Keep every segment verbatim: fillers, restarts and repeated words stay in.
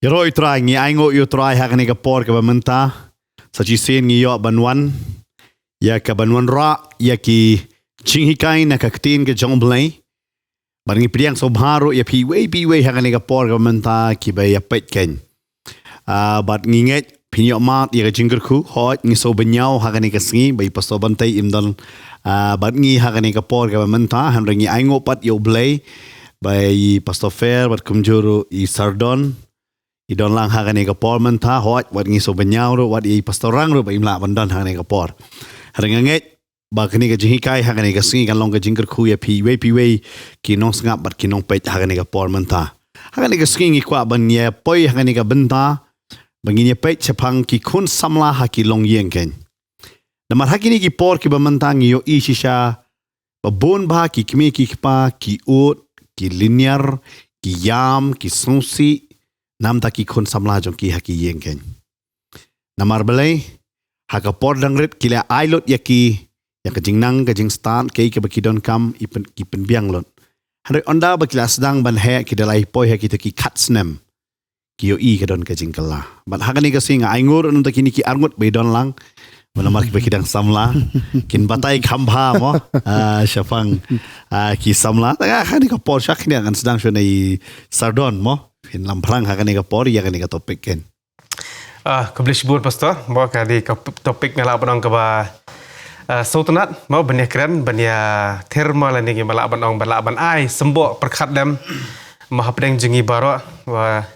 Ïaroh ïa u Trai, ngi ainguh ïa u Trai ha kane ka por kaba mynta. Sa shisien ngi ïoh ban wan ïa ka ban wanrah ïa ki jinghikai na ka ktien ka jong U Blei. Bad ngi pdiang sngewbha ruh ïa phi iwei pa iwei ha kane ka por kaba mynta kiba ïa peit keiñ. Ah, bad ngi ngeit phin ïoh mad ïa ka jingkyrkhu, hooid ngi sngewbha ñiew ha kane ka sngi ba i Pastor Bantei im don, ah, bad ngi ha kane ka por kaba mynta, hynrei ngi ainguh pat ïa U Blei ba i Pastor Fer bad kumjuh ruh i Sardon i don lang ha kane ka por mynta, hooid wat ngi sngewbha ñiew ruh wat i Pastor Rang ruh ba im lah ban don ha kane ka por. Hynrei nga ngeit ba kane ka jinghikai ha kane ka sngi kan long ka jingkyrkhu ïa phi iwei pa iwei ki nongsngap bad ki nongpeit ha kane ka por mynta. Ha kane ka sngi ngi kwah ban ïa poi ha kane ka bynta ba ngin ïa peit shaphang ki khun samla ha ki longïing keiñ. Namar ha kine ki por kiba mynta ngi ïohi shisha ba bun bha ki kmie ki kpa ki ud, ki lyniar, ki ïam, ki sngewsih namar ki khun samla jong ki ha ki ïing keiñ. Namar balei? Ha ka por dang rit ki la ai lut ïa ki ïa ka jingnang ka jingstad, kaei kaba ki donkam i pyn, ki pynbiang lut. Hynrei ynda ba ki la sdang ban heh ki da la ïa poi ha kita ki khatsnem, ki ïohi ka don ka jingkylla. Bad ha kane ka sngi nga ainguh ruh namar kine ki arngut ba i don lang, namar kiba ki dang samla, kin batai kham bha mo, ah, shaphang, ah, ki samla. Tang ha kane ka por sha khyndiat ngan sdang shuwa na i Sardon mo, phin lamphrang ha kane ka por ïa kane ka topic keiñ. Ah, khublei shibun Pastor, mo ka dei ka p-, topic nga lah ban ong kaba, ah, sngewtynnat, mo ban ïa kren, ban ïa ther mo lane ngi ba lah ban ong, ba lah ban ai symboh pyrkhat lem, mo hapdeng jong ngi baroh, ba,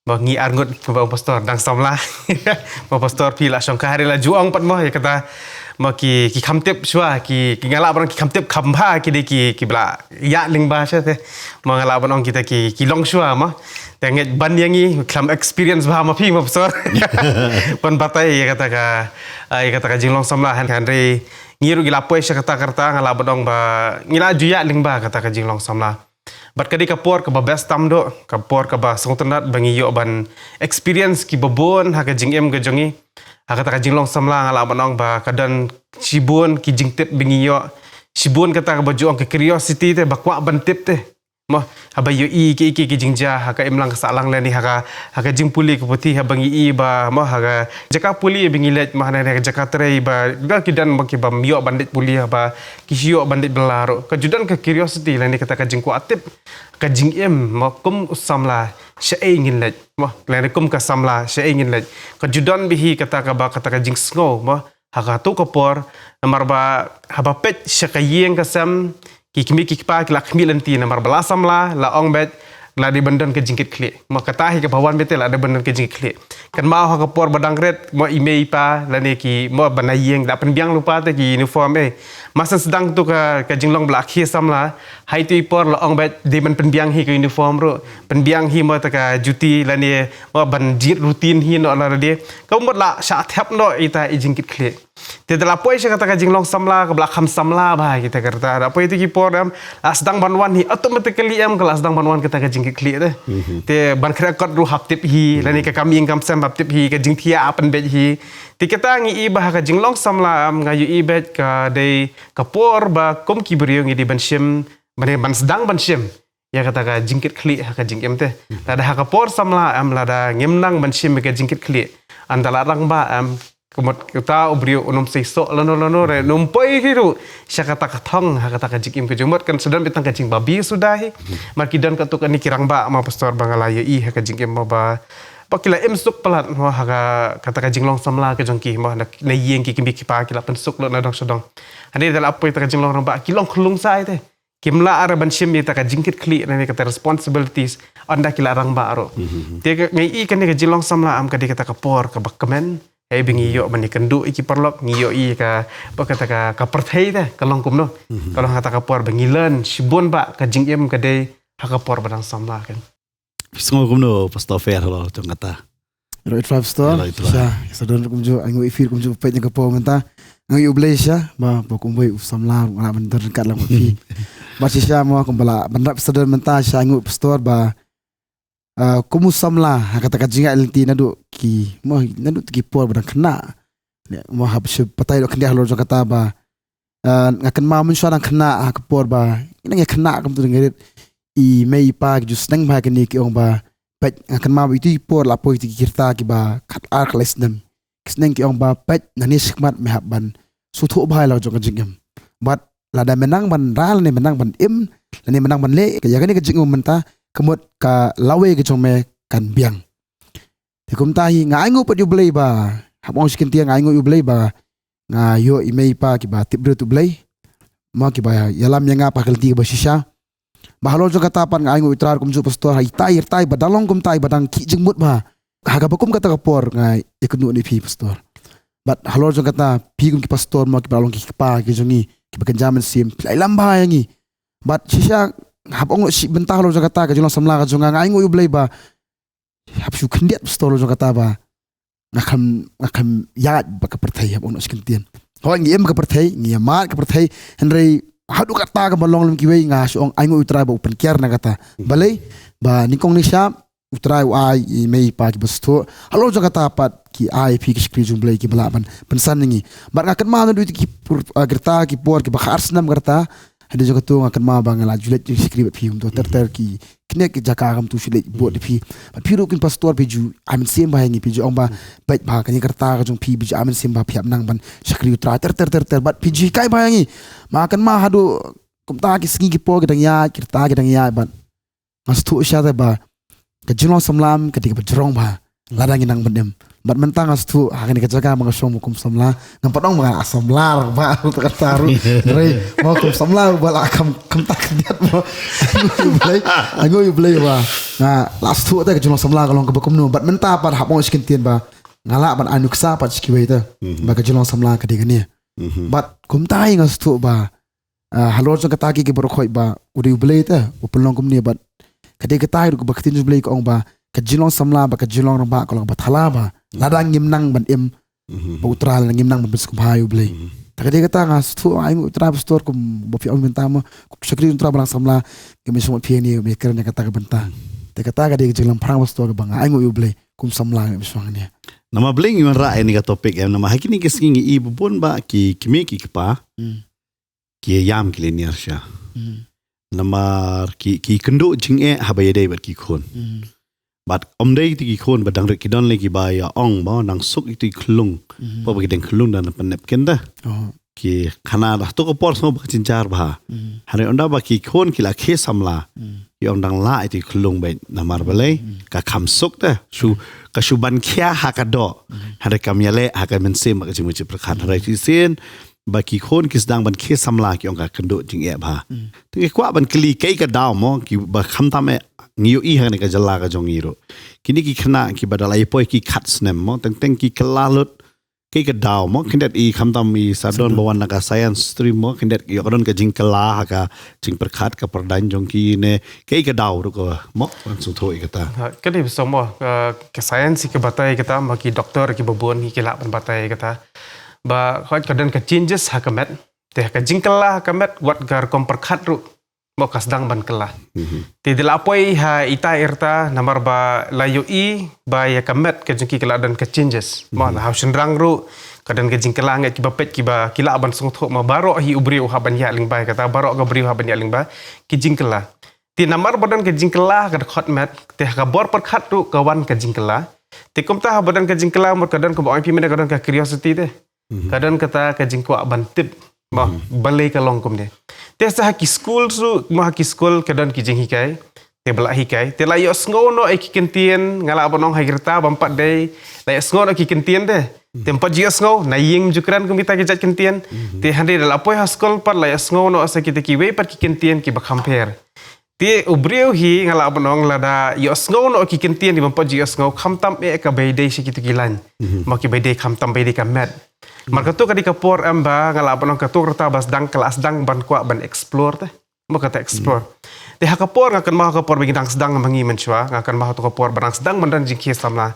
ba ngi arngut, ba ong Pastor dang samla. Mo Pastor phi la shongkha, hynrei la ju ong pat mo ïa kata, mo ki, ki kham tip shuwa, ki, ki nga lah ban ong ki kham tip kham bha, ki dei ki, kiba la ïaid lyngba shuwa te. Mo nga lah ban ong kita ki, ki long shuwa mo. Te ngeit ban ïa ngi khlem experience bha ma phi mo Pastor ban batai ïa kata ka, ah, ïa kata ka jinglong samla, hynrei ngi ruh ngi la poi sha kata ka rta, nga lah ban ong ba ngi la ju ïaid lyngba kata ka jinglong samla. Bad ka dei ka por kaba best tam duh, ka por kaba sngewtynnat ba ngi ïoh ban experience kiba bun ha ka jingim ka jong ngi. Ha kata ka jinglong samla nga lah ban ong ba ka don shibun ki jingtip ba ngi ïoh, shibun kata kaba ju ong ka curiosity te, ba kwah ban tip te. Mo, haba ïohi ki, ki, ki jingjia ha ka imlang ka sahlang lane ha ka, ha ka jingpule ka puthi, haba ngi i ba, mo, ha ka jaka pule ba ngi leit, mo, ha ka jaka trei ba, ba ki don ba ki bym ïoh ban leit pule, haba ki shu ïoh ban leit bylla ruh, ka ju don ka curiosity lane kata ka jingkwah tip, ka jingim, mo, kum u samla shaei ngin leit, mo, lane kum ka samla shaei ngin leit. Ka ju don bha hi kata kaba, kata ka jingsngew, mo, ha kato ka por, namar ba haba peit sha ka ïing ka sem, ki kmie ki kpa ki la khmih lynti, namar ba la samla, la ong beit, la dei ban don ka jingkitkhlieh. Mo kata hi kaba wan beit te, la dei ban don ka jingkitkhlieh. Kynmaw ha ka por ba dang rit, mo i mei i pa, lane ki, mo ba na ïing, la pynbiang lypa te ki uniform eh. Mar shu sdang tu ka, ka jinglong ba la khie samla, ha itu i por la ong beit, dei ban pynbiang hi ka uniform ruh, pynbiang hi mo ta ka juti, lane, mo ban jied routine hi noh la dei. Ka mut la shah thep noh ita i jingkitkhlieh. Te da la poi sha kata ka jinglong samla, kaba la kham samla bha kita ka rta. Da poi tu ki por em, la sdang ban wan hi, automatically em, ka la sdang ban wan kata ka jingkitkhlieh te. Mhm. Te ban khreh kot ruh hap tip hi, lane ka kam ïing kam sem hap tip hi, ka jingthiah hap pynbeit hi. Te kata ngi i ba ha ka jinglong samla em, nga ïohi beit ka dei ka por ba kum ki briew ngi dei ban shim, ban, ban sdang ban shim ïa kata ka jingkitkhlieh ha ka jingim te. Hmm. Lada ha ka por samla em, lada ngim nang ban shim ïa ka jingkitkhlieh, ynda la rangbah em, ka mut uta u briew un ym seisoh lano lano, re, un ym poi hi ruh sha kata ka thong ha kata ka jingim ka jong u. Mut kan sa don beit tang ka jingbabe suda hi. Hmm. Mar ki don katto katne ki rangbah, mo Pastor, ba nga la ïohi ha ka jingim mo ba, ba ki la im suk palat mo ha ka, kata ka jinglong samla ka jong ki mo, na, na ïing ki kmie ki kpa ki la pynsuk lut na dong sha dong. Hynrei da la poi ta ka jinglong rangbah ki long khyllung shai te. Kim lah re ban shim ïa ta ka jingkitkhlieh lane kata responsibilities ynda ki la rangbah ruh. Mhm. Te ka, nga i kane ka jinglong samla em ka dei kata ka por kaba kmen. Haba ngi ïoh ban ïakynduh ïa ki paralok, ngi ïohi ka, ba kata ka, ka pyrthei te ka long kumno. Mhm. Ka long kata ka por ba ngi learn shibun ba ka jingim ka dei ha ka por ba dang samla kan. Phi sngew kumno Pastor Fer halor jong kata? Ïaroh ïa u Trai Pastor. Ïaroh ïa u Trai. Shisha, shisha don kumjuh, ainguh ïa phi kumjuh peit ïa ka por mynta. Ainguh ïa U Blei shisha, ba, ba kumba u samla, nga la ban don ryngkat lang bad phi. Bad shisha mo kumba la ban rap shisha don mynta shisha ainguh Pastor ba, ah, kum u samla, ha kata ka jingïaid lynti naduh ki, mo, naduh ki por ba dang khynnah. Mo hap shu batai doh khyndiat halor jong kata ba, Ah, nga kynmaw mynshuwa nang khynnah ha ka por ba nang ïa khynnah kumtu nga rit, i mei i pa ki ju sneng bha kine ki ong ba, peit, nga kynmaw ba itu i por la poi itu ki rta kiba khatar khatlai snem. Ki sneng ki ong ba, peit, nangne shakhmat me hap ban sngewthuh bha ïa la jong ka jingim. Bad lada me nang ban rai, lane me nang ban im, lane me nang ban leh ïa kane ka jingim mynta, ka mut ka lawei ka jong me kan biang. Te kumta hi nga ainguh pat ïa U Blei ba, hap ong shi kyntien, nga ainguh ïa U Blei ba nga ïoh i mei i pa kiba tip briew ïa U Blei, ma kiba ïalam ïa nga ha ka lynti kaba shisha. Ba halor jong kata pat nga ainguh ïa U Trai kumjuh pastor, ha itai itai ba dang long kumta, iba dang khih jingmut bha ha kaba kum kata ka por, nga ïakynduh ïa phi pastor. Bad halor jong kata, phi kum ki pastor, ma kiba long ki kpa ki jong ngi, kiba kynja mynsiem, phi la ïalam bha ïa ngi. Bad shisha, hap ong shi bynta halor jong kata ka jinglong samla ka jong nga, nga ainguh ïa U Blei ba hap shu khyndiat pastor halor jong kata ba nga kham, nga kham ïaid bad ka pyrthei, hap ong shi kyntien. Hooid, ngi im ka pyrthei, ngi ïamad ka pyrthei, hynrei haduh katta kaba long lem kiwei, nga shu ong ainguh ïa U Trai ba u pynkiar na kata. Balei? Ba nyngkong nyngshap U Trai u ai i mei i pa kiba sngewthuh. Halor jong kata pat ki ai ïa phi ki shakri jong U Blei kiba lah ban pynsan ïa ngi. Bad nga kynmaw naduh ki por, ah, ki rta, ki por kiba khatar snem ki rta, hadien jong kato nga kynmaw ba nga la ju leit shakri bad phi kumto ter ter, ki khynnah ki jaka kumto shu leit bud ïa phi. Bad phi ruh kum pastor phi ju ai mynsiem bha ïa ngi, phi ju ong ba, peit ba kane ka rta ka jong phi, phi ju ai mynsiem ba phi hap nang ban shakri U Trai ter ter ter ter. Bad phi ju hikai bha ïa ngi. Ma kynmaw haduh kumta ki sngi ki por ki dang ïaid, ki rta ki dang ïaid, bad nga sngewthuh shisha te ba ka jinglong samla ka dei kaba jrong bha lada ngi nang ban im. Bad mynta nga sngewthuh ha kane ka jaka ba nga shong mo kum samla, ngam pat ong ba nga samla ruh ba, ruh kata ruh. Hynrei mo kum samla ba la kham, kham tak diat mo. Ainguh ïa U Blei, ainguh ïa U Blei ba nga la sngewthuh te ka jinglong samla ka long kaba kumno. Bad mynta pat hap ong shi kyntien ba nga lah ban ai nuksa pat sha kiwei te ba ka jinglong samla ka dei kane. Bad kumta hi nga sngewthuh ba, ah, halor jong kata ki, ki baroh khoit ba u dei U Blei te u pynlong kumne, bad ka dei kata hi ruh kaba ka ktien jong U Blei ka ong ba ka jinglong samla bad ka jinglong rangbah ka long kaba thala bha lada ngim nang ban im bad U Trai, lada ngim nang ban pynsngewbha ïa U Blei. Te ka dei kata nga sngewthuh, ainguh ïa U Trai pastor, kumba phi ong mynta mo, kum shakri U Trai ba nang samla, ngim shym ong phi ne me kren ïa kata ka bynta. Te kata ka dei ka jinglamphrang pastor kaba nga ainguh ïa U Blei kum samla ngim shym ong ne. Namar balei ngi wanrah ïa kane ka topic em, namar ha kine ki sngi ngi i ba bun ba ki kmie ki kpa ki ïam ki lynñiar sha. Namar ki, ki kynduh jingeh haba ïadei bad ki khun. Bad ym dei te ki khun ba dang rit, ki don lei kiba ïa ong ba nang suk ïa ki khyllung. Ba ki dang khyllung dang pynnep kin da. Ki khana da to ka por sngew ba ka jynjar bha. Hynrei ynda ba ki khun ki la khie samla, ki ong dang lah ïa ki khyllung beit, namar balei ka kham suk te. Shu, ka shu ban khia ha ka doh, hynrei kam ïaleh ha ka mynsiem bad ka jingmut jingpyrkhat. Hynrei shisien ba ki khun ki sdang ban khie samla, ki ong ka kynduh jingeh bha. Te ngi kwah ban kylli kaei ka daw mo, kiba khamtam eh ngi ïohi ha kane ka jylla ka jong ngi ruh. Kine ki khynnah kiba da la ïa poi ki khat snem mo, teng teng ki kylla lut. Kaei ka daw mo, khyndiat i khamtam i sa don ba wan na ka science stream mo, khyndiat ïoh ka don ka jingkylla ha ka jingpyrkhat ka pyrdain jong ki ne, kaei ka daw ruh ka mo, wan sngewthuh ïa kata. Ha, ka dei ba song mo, ka, ka science ka batai kata, ma ki doctor kiba bun ki lah ban batai kata. Ba hooid ka don ka changes ha ka met, te ha ka jingkylla ha ka met, wat ka rukom pyrkhat ruh mo ka sdang ban kylla. Te da la poi ha ita i rta namar ba la ïohi ba ïa ka met ka jong ki ka la don ka changes. Mo, na ha u shynrang ruh ka don ka jingkylla, ngi kiba peit kiba ki lah ban sngewthuh mo, baroh hi u briew hap ban ïaid lyngba ïa kata, baroh ka briew hap ban ïaid lyngba ki jingkylla. Te namar ba don ka jingkylla ha ka dkhot met, te ha ka bor pyrkhat ruh ka wan ka jingkylla. Te kumta haba don ka jingkylla, mut ka don kaba ong ïa phi mynne ka don ka curiosity te. Ka don kata ka jingkwah ban tip ba balei ka long kumne. Te sa ha ki skul ruh, mo ha ki skul ka don ki jinghikai, te ba la hikai, te la ïohsngew noh ïa ki kyntien, nga lah ban ong ha ki rta bym pat dei, la ïohsngew noh ki kyntien te. Te ym pat ju ïohsngew, na ïing ym ju kren kum kita ki jait kyntien. Te hynrei da la poi ha skul pat la ïohsngew noh sa kita kiwei pat ki kyntien kiba kham pher. Te u briew hi nga lah ban ong lada ïohsngew noh ki kyntien, bym pat ju ïohsngew, khamtam eh kaba ïadei sha kito ki lain. Mo kiba ïadei, khamtam ba ïadei ka met. Namar kato ka dei ka por em ba nga lah ban ong kato ka rta ba sdang, ka la sdang ban kwah ban explore te. Mo kata explore. Te ha ka por, nga kynmaw ha ka por ba ngi dang sdang ma ngi mynshuwa, nga kynmaw ha kato ka por ba dang sdang ban don jingkhie samla.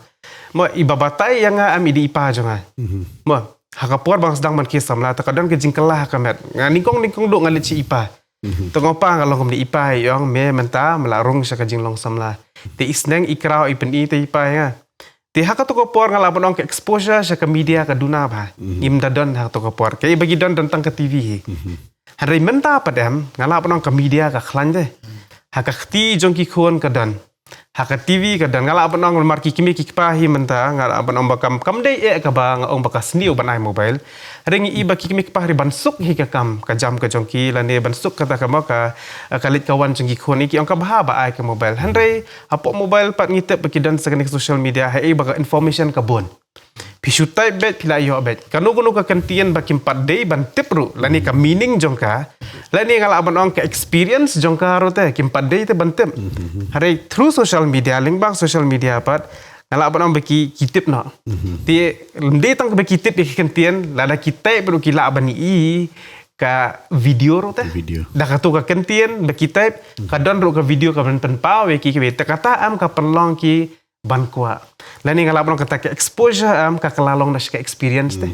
Mo iba batai ïa nga em i dei i pa jong nga. Mo ha ka por ba nga sdang ban khie samla, te ka don ka jingkylla ha ka met. Nga nyngkong nyngkong duh nga leit sha i pa. Te nga ong, pa, nga long kumne. I pa i ong, me mynta me la rung sha ka jinglong samla. Te i sneng i kraw i pyni te i pa ïa nga. Te ha kato ka por nga lah ban ong ka exposure sha ka media ka duna bha. Im da don ha kato ka por. Kaei ba ki don don tang ka T V hi. Hynrei mynta pat em, nga lah ban ong ka media ka khlaiñ te. Ha ka kti jong ki khun ka don. Ha ka T V ka don. Nga lah ban ong namar ki kmie ki kpa hi mynta, nga lah ban ong ba kam, kam dei eh kaba nga ong ba ka sniew ban ai mobile. Hynrei ngi i ba ki kmie ki kpa hynrei ban suk hi ka kam, ka jam ka jong ki, lane ban suk kata ka mo ka, ka leit ka wan jong ki khun, i ki ong ka bha ba ai ka mobile. Hynrei hapoh mobile pat ngi tip ba ki don sa kane ka social media, ha i ba ka information ka bun. Phi shu type beit, phi la ïoh beit. Kano kano ka kyntien ba kim pat dei ban tip ruh, lane ka meaning jong ka, lane nga lah ban ong ka experience jong ka ruh te, kim pat dei te ban tip. Hynrei through social media, lyngba social media pat, nga lah ban ong ba ki, ki tip noh. Te, ym dei tang ba ki tip ïa ki kyntien, lada ki type ruh ki lah ban i ka video ruh te. Video. Da kato ka kyntien, ba ki type, ka don ruh ka video ka ban pynpaw ïa ki kiwei. Te kata em ka pynlong ki ban kwah. Lane nga lah ban ong kata ka exposure em ka kylla long da shi ka experience te.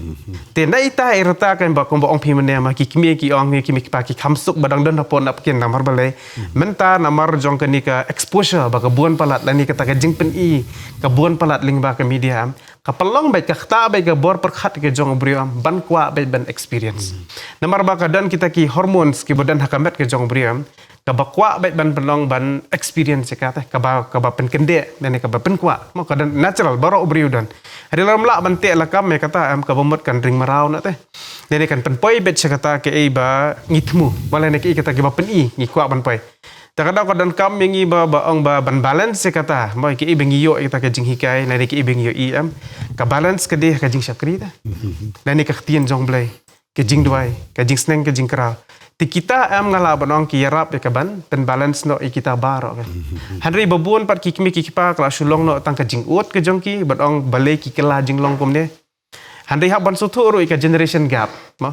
Te na ita i rta kan ba kumba ong phi mynne ma ki kmie ki ong ki kmie ki kpa ki kham suk ba dang don hapoh na pkin namar balei. Mynta namar jong kane ka exposure ba ka bun palat lane kata ka jingpyni ka bun palat lyngba ka media em. Ka pynlong beit ka ktah beit ka bor pyrkhat ka jong u briew em ban kwah beit ban experience. Namar ba ka don kita ki hormones kiba don ha ka met ka jong u briew em. Kaba kwah beit ban pynlong ban experience ïa ka te, kaba, kaba pynkyndit, lane kaba pynkwah. Mo ka don natural, baroh u briew don. Hynrei lada ym lah ban teh lakam ïa kata em kaba mut kan ring mraw noh te. Lane kan pynpoi beit sha kata kaei ba ngi thmu. Mo lane kaei kata kaba pyni, ngi kwah ban poi. Te ka daw ka donkam ïa ngi ba, ba ong ba ban balance ïa kata. Mo kaei ba ngi ïoh ïa kata ka jinghikai, lane kaei ba ngi ïoh i em. Ka balance ka dei ka jingshakri te. Lane ka ktien jong Blei. Ka jingduwai, ka jingsneng, ka jingkraw. Te kita em nga lah ban ong ki ïarap ïa ka ban pynbalance noh ïa kita baroh ka. Hynrei ba bun pat ki kmie ki kpa ka la shu long noh tang ka jingud ka jong ki, ban ong balei ki kylla jinglong kumne. Hynrei hap ban sngewthuh ruh ïa ka generation gap. Mo.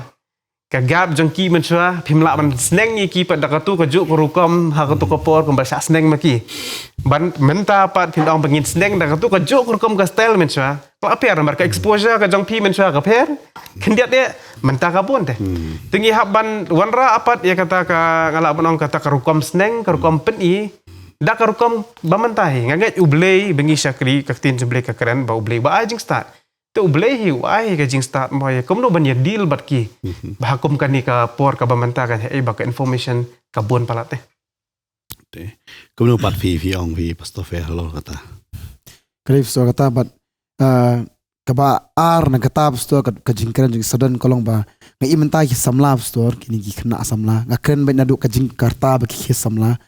Ka gap jong ki mynshuwa, phim lah ban sneng ïa ki pat da kato ka juh ka rukom, ha kato ka por kumba shah sneng ma ki. Ban mynta pat phin ong ba ngin sneng da kato ka juh ka rukom ka style mynshuwa. Ka la pher namar ka exposure ka jong phi mynshuwa ka pher. Khyndiat ïa mynta ka bun te. Te ngi hap ban wanrah pat ïa kata ka nga lah ban ong kata ka rukom sneng, ka rukom pyni. Da ka rukom ba mynta hi. Nga ngeit U Blei ba ngi shakri ka ktien jong U Blei ka kren ba U Blei ba ai jingstad. Te U Blei hi u ai ka jingstad mo ïa kumno ban ïa deal bad ki. Ba ha kum kane ka por kaba mynta kan hei ba ka information ka bun palat te. Te. Kumno pat phi phi ong phi Pastor Fer halor kata. Kare Pastor kata bad, ah, kaba ar na kata Pastor ka, ka jingkren jong i Sadon ka long ba nga i mynta ki samla Pastor kine ki khynnah samla nga kren bad naduh ka jingkarta ba ki ki samla.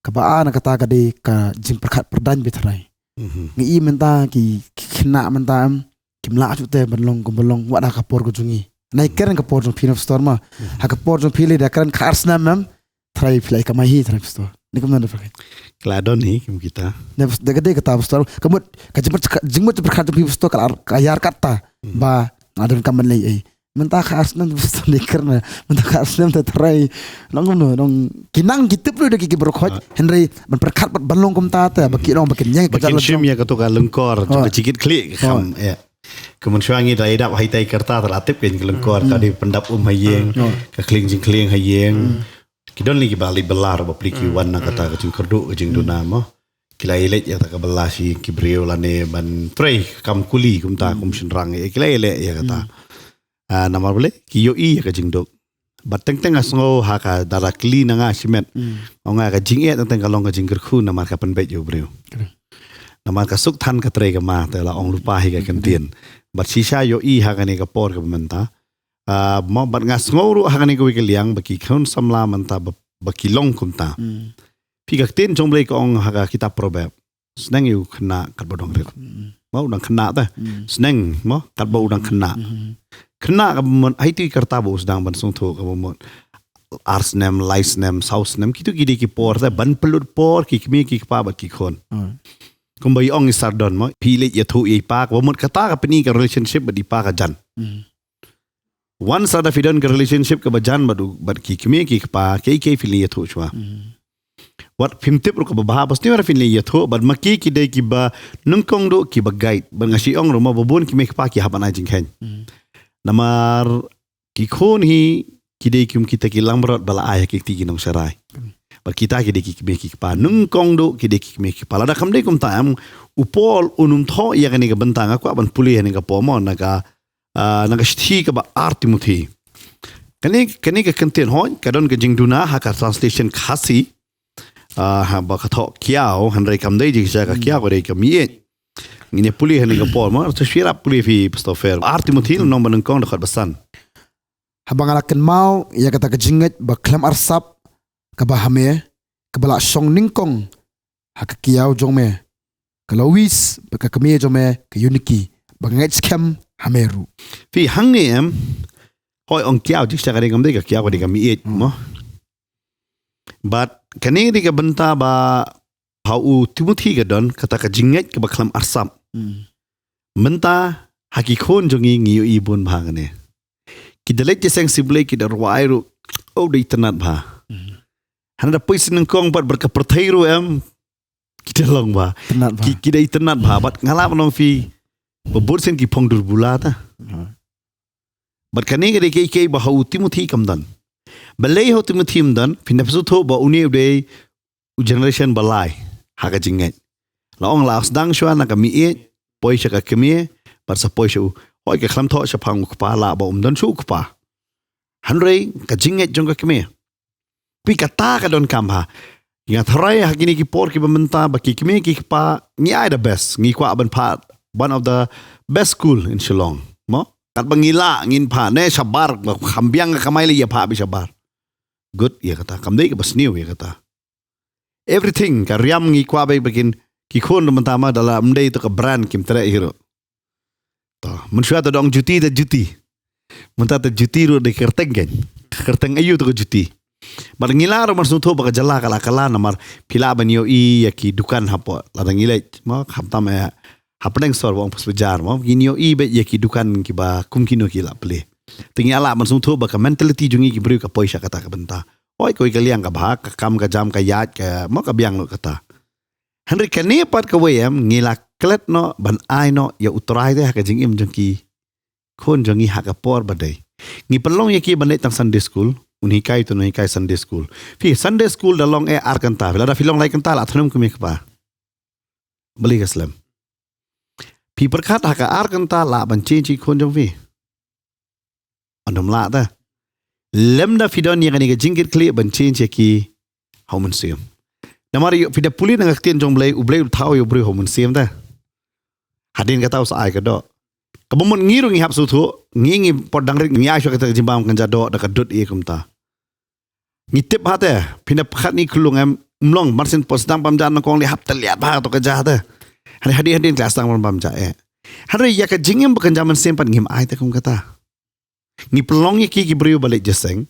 Kaba ar na kata ka dei ka jingpyrkhat pyrdaiñ beit tharai. Nga i mynta ki, ki khynnah mynta em kim lah shuh te ban long kum ban long wat ha ka por ka jong i. Nai kren ka por jong phi na Pastor ma. Ha ka por jong phi le da kren ka ar snem em. Tharai phi la i kamai hi tharai Pastor. Ni kumno da pyrkhat. Ka la don hi kim kita. Ne da ka dei kata Pastor. Ka mut ka jingmut jingmut jingpyrkhat jong phi Pastor ka ar ka ïar kata. Ba nga don kam ban lei ei. Mynta ka ar snem Pastor ni kren mynta ka ar snem te tharai. Nong kumno nong ki nang ki tip ruh da ki ki baroh khoit. Hynrei ban pyrkhat ban long kumta te ba ki long ba kin ïeng ba kin shim ïa kato ka lyngkor ka jingkit khlieh ka kham ïa. Ka mynshuwa ngi da i dap hai tai karta ta la tip ka lyngkor ka dei pyndap um ha ïing ka khlieng jingkhlieng ha ïing. Ki don li ki ba li belar ba pli ki wan na kata ka jingkyrduh ka jingduna mo. Ki la i leit ïa kata ka bela shi ki briew lane ban trei kam kuli kumta kum shynrang ïa ki la i leit ïa kata. Ah, namar balei ki ïohi ïa ka jingduk. Bad teng teng nga sngew ha ka dara kli na nga shimet. Ong nga ka jingeh teng teng ka long ka jingkyrkhu namar ka pynbeit ïa u briew. Namar ka suk than ka trei ka ma te la ong lypa hi ka kyntien. Bad shisha ïohi ha kane ka por ka ba mynta. Ah, mo bad nga sngew ruh ha kane ka wei ka liang ba ki khun samla mynta ba, ba ki long kumta. Phi ka ktien jong Blei ka ong ha ka kitab Proverb. Sneng ïa u khynnah katba u dang rit. Mo u dang khynnah te. Sneng mo katba u dang khynnah. Khynnah ka mon ai ti karta ba u sdang ban sngewthuh ka ba mon. Ar snem, lai snem, saw snem kitu ki dei ki por te ban pynlut por ki kmie ki kpa bad ki khun. Kumba i ong i Sardon mo phi leit ïathuh ïa i pa ka ba mon kata ka pyni ka relationship bad i pa ka jan. Once ada phi don ka relationship ka ba jan bad u, bad ki kmie ki kpa, ki ki phi leit ïathuh shuwa. Wat phim tip ruh ka ba bha, bas ni wat phi leit ïathuh, bad ma ki ki dei ki ba nyngkong duh ki ba guide, bad nga shu ong ruh ma ba bun ki kmie ki kpa ki hap ban ai jingkheiñ. Namar ki khun hi ki dei kim kita ki langbrot ba la ai ha ki kti ki nongsharai. Bad kita ki dei ki kmie ki kpa, nyngkong duh ki dei ki kmie ki kpa. Lada kam dei kumta em, u Paul un ym thoh ïa kane ka bynta, nga kwah ban pule ha kane ka por mo, na ka, ah, na ka shithi kaba ar Timothi. Kane, kane ka kyntien, hooid ka don ka jingduna ha ka translation Khasi, ah, ha ba ka thoh kiaw, hynrei kam dei jingshisha ka kiaw, ka dei ka miej. Ngin ïa pule ha kane ka por mo, to shu ïarap pule phi Pastor Fer. Ar Timothi lynnong ba nyngkong dkhot ba san. Haba nga la kynmaw ïa kata ka jingngeit ba khlem arsap kaba ha me, kaba la shong nyngkong ha ka kiaw jong me, ka Lois bad ka kmie jong me ka Euniki, ba nga ngeit skhem ha me ruh. Phi, hangne em, hooid, ong kiaw, jingshisha ka dei, kam dei ka kiaw, ka dei ka miej mo. Bad kane ka dei ka bynta ba ha u Timothi ka don kata ka jingngeit kaba khlem arsap. Mynta ha ki khun jong ngi, ngi ïohi bun bha kane. Ki da leit jingïaseng sha U Blei, ki da rwai ruh, oh, da itynnad bha. Hana da poi sha nyngkong pat bad ka pyrthei ruh em, ki da long bha. Itynnad bha. Ki, ki da itynnad bha, bad nga lah ban ong phi, ba bun sien ki phong dur bula ta. Bad kane ka dei ka, ka ba ha u Timothi kam don. Balei ha u Timothi ym don? Phin da pyrshang thoh ba une u dei u generation ba lai ha ka jingngeit. La ong la sdang shuwa na ka miej, poi sha ka kmie, bad sa poi sha u. Hooid, ka khlem thoh shaphang u kpa, lah ba um don shuh u kpa. Hynrei ka jingngeit jong ka kmie. Phi, kata ka donkam bha. Nga tharai ha kine ki por kiba mynta, ba ki kmie ki kpa, ngi ai the best, ngi kwah ban phah one of the best school in Shillong. Mo? Katba ngi lah ngin phah ne shabar, ba kham biang ka kamai lei ïa phah beit shabar. Good ïa kata, kam dei kaba sniew ïa kata. Everything, ka riam ngi kwah beit ba kin, ki khun ruh mynta ma da la ym dei to ka brand kim treh hi ruh. To, mynshuwa to da ong juti, da juti. Mynta to juti ruh da kyrteng kan. Kyrteng aïu to ka juti. Bad ngi lah ruh ban sngewthuh ba ka jylla ka la kylla namar phi lah ban ïohi ïa ki dukan hapoh. Lada ngi leit mo, khamtam ïa hapdeng sor ba ong Post Bazar mo, ngin ïohi beit ïa ki dukan kiba kum kino ki la plie. Te ngi lah ban sngewthuh ba ka mentality jong ngi ki briew ka poi sha kata ka bynta. Hooid, kawei ka liang ka bha, ka kam ka jam ka ïaid ka, mo, ka biang lut kata. Hynrei kane pat kawei em, ngi la klet noh ban ai noh ïa U Trai te ha ka jingim jong ki khun jong ngi ha ka por ba dei. Ngi pynlong ïa ki ban leit tang Sunday school, un hikai to, un hikai Sunday school. Phi, Sunday school da long eh ar kynta, phi, lada phi long lai kynta la thnum kmie kpa. Balei ka slem? Phi pyrkhat ha ka ar kynta lah ban change ïa ki khun jong phi? Ym lah te. Lymda phi don ïa kane ka jingkitkhlieh ban change ïa ki ha u Mynsiem. Namar ïoh phi da pule na ka ktien jong U Blei, U Blei u thaw ïa u briew ha u Mynsiem te. Hadien kata u sa ai ka doh. Kaba mut ngi ruh ngi hap sngewthuh, ngi, ngi por dang rit ngi ai shuwa kata ka jingbam kynja doh da ka dud ïa kumta. Ngi tip ha te, phin da pyrkhat ngi khulung em, ym long, mar shen por sdang bam ja nyngkong lei hap tylliat bha to ka ja te. Hynrei hadien hadien ka sdang bam ja eh. Hynrei ïa ka jingim ba kynja mynsiem pat ngim ai te kum kata. Ngi pynlong ïa ki ki briew ba leit jingïaseng.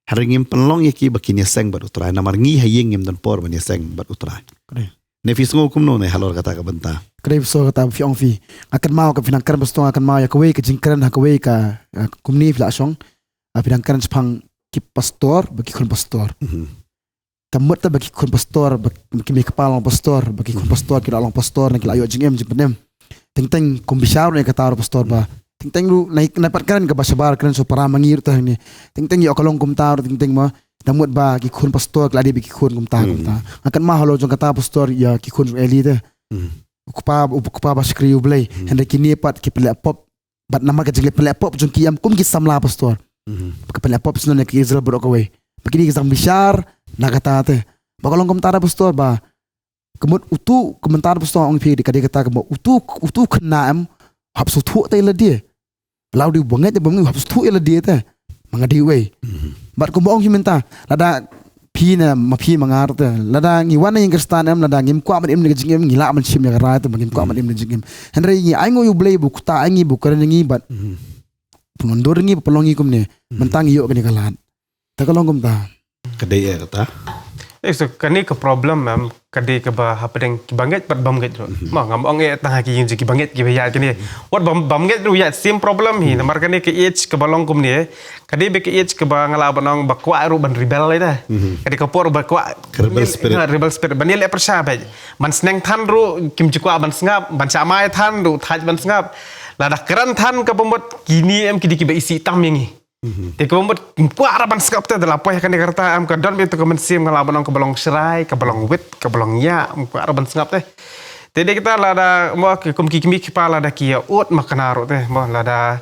Hynrei ngim pynlong ïa ki ba kin ïaseng bad U Trai, namar ngi ha ïing ngim don por ban ïaseng bad U Trai. Ka dei. Ne phi sngew kumno ne halor kata ka bynta? Ka dei, pastor, kata phi ong phi. Nga kynmaw ka phi nang kren, pastor, nga kynmaw ïa kawei ka jingkren ha kawei ka, eh, kumne phi la shong. Ah, phi nang kren shaphang ki pastor bad ki khun pastor. Mhm. Ka mut te ba ki khun pastor, ba ki mei kpa long pastor, ba ki khun pastor ki la long pastor, ne ki la ïoh jingim jingpynim. Teng teng kum bishar ne kata ruh pastor ba. Teng teng ruh nai, nai pat kren kaba shabar, kren sha para ma ngi ruh te hangne. Teng teng ïoh ka long kumta ruh teng teng ma. Da mut ba ki khun pastor ki la dei ba ki khun kumta, hmm, kumta. Nga kynmaw halor jong kata pastor ïa ki khun jong Eli te. Hmm. U kpa, u kpa ba shakri U Blei. Hmm. Hynrei kine pat ki pynleh pop. Bad namar ka jingleh pynleh pop jong ki, em, kum ki samla pastor. Mhm. Ba ki pynleh pop shuh na ki Israel baroh kawei. Ba kine ki sdang bishar na kata te. Ba ka long kumta te pastor ba. Ka mut utu, ka mynta te pastor ong phi, ka dei kata ka mut utu, utu khynnah em, hap sngewthuh te ïa lade. Lada u dei u bangeit, u bangeit, hap sngewthuh ïa lade te. Ma nga dei uwei. Mhm. Bad kumba ong phi mynta, lada phi ne ma phi ma nga ruh te. Lada ngi wan na ïing Khristan em, lada ngim kwah ban im ne ka jingim, ngi lah ban shim ïa ka rai te, ba ngim kwah ban im ne ka jingim. Hynrei ngi ainguh ïa U Blei ba u ktah ïa ngi, ba u kren ïa ngi bad, mhm, pynwandur ïa ngi, ba pynlong ïa ngi kumne. Mhm. Mynta ngi ïoh kane ka lad. Te ka long kumta. Ka dei eh kata. Eh, so, kane ka problem, em, ka dei kaba hapdeng ki bangeit bad bym ngeit ruh. Mhm. Ma, ngam ong eh tang ha ki ïing jong ki bangeit kiba ïaid kane. Wat bym, bym ngeit ruh ïaid same problem hi. Mhm. Namar kane ka age kaba long kumne. Ka dei ba ka age kaba nga lah ban ong ba kwah ruh ban rebel ïa te. Mhm. Ka dei ka por ba kwah. Ka rebel spirit. Ha, rebel spirit. Ban ïaleh pyrshah beit. Ban sneng than ruh kim ju kwah ban sngap, ban shah mai than ruh thait ban sngap. Lada kren than kaba mut kine em ki dei kiba isih tam ïa ngi. Te kumba mut ym kwah ruh ban sngap te, da la poi ha kane ka rta em, ka don beit tu ka mynsiem, nga lah ban ong kaba long shrai, kaba long wit, kaba long ïa, ym kwah ruh ban sngap te. Te dei kita lada mo ki kum ki kmie ki kpa lada ki ïa ud ma kane ruh te, mo lada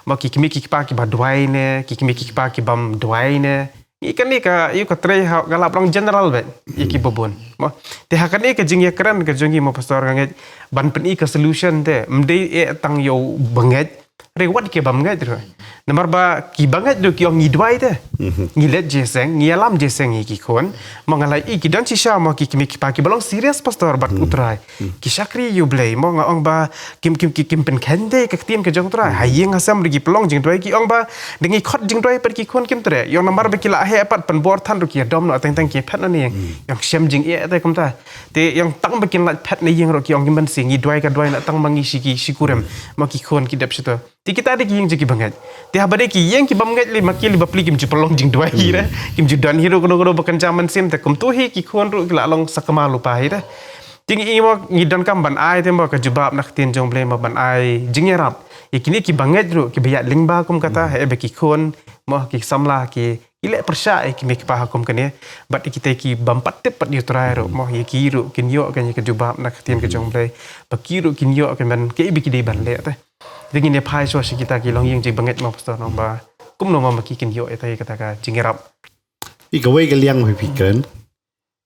mo ki kmie ki kpa kiba duwai ne, ki kmie ki kpa ki bym duwai ne. Ngi kane ka ïa ka trei ha, nga lah ban ong general beit ïa kiba bun. Mo te ha kane ka jingïakren ka jong ngi mo pastor, nga ngeit ban pyni ka solution te ym dei eh tang ïa u bangeit, re wat ki bym ngeit ruh. Namar ba ki bangeit ruh ki ong ngi duwai te, ngi leit jingïaseng, ngi ïalam jingïaseng ïa ki khun. Mo nga lah i ki don shisha mo ki kmie ki kpa kiba long serious pastor bad U Trai, ki shakri ïa U Blei. Mo nga ong ba kim, kim, kim, kim pynkheiñ te ka ktien ka jong U Trai. Ha ïing ha sem ruh ki pynlong jingduwai, ki ong ba da ngi khot jingduwai pat ki khun kim treh. Ïa ong namar ba ki la heh pat pynbor than ruh ki ïadom noh, teng teng ki phet noh ne ïing. Ïa ong shem jingeh te kumta. Te ïa ong tang ba kin lait phet na ïing ruh ki ong kim ban sngewduwai, ka duwai na tang ba ngi shi ki, shi kurim. Mo ki khun ki dep shito. Te kita dei ki ïing jong ki bangeit. Te haba dei ki ïing ki bym ngeit lei ma ki lei bapli kim ju pynlong jingduwai hi re. Kim ju don hi ruh kano kano ba kynja mynsiem, te kumto hi ki khun ruh ki la long sakma lypa hi re. Te ngi mo ngi donkam ban ai te mo ka jubab na ka ktien jong U Blei mo ban ai jingïarap ïa kine ki bangeit ruh kiba ïaid lyngba kum kata, ha eba ki khun mo ki samla ki, ki leh pyrshah ïa ki kmie ki kpa ha kum kane. Bad ïa kita ki bym pat tip pat ïa U Trai ruh mo ïa ki ruh kin ïoh kane ka jubab na ka ktien ka jong U Blei. Ba ki ruh kin ïoh ka man kaei ba ki dei ban leh te. Te ngin ïa phai shuwa sha kita ki longïing jong ki bangeit mo pastor, nang ba kumno mo ma ki kin ïoh ïa kata ka jingïarap. Ïa kawei ka liang phi, phi kren.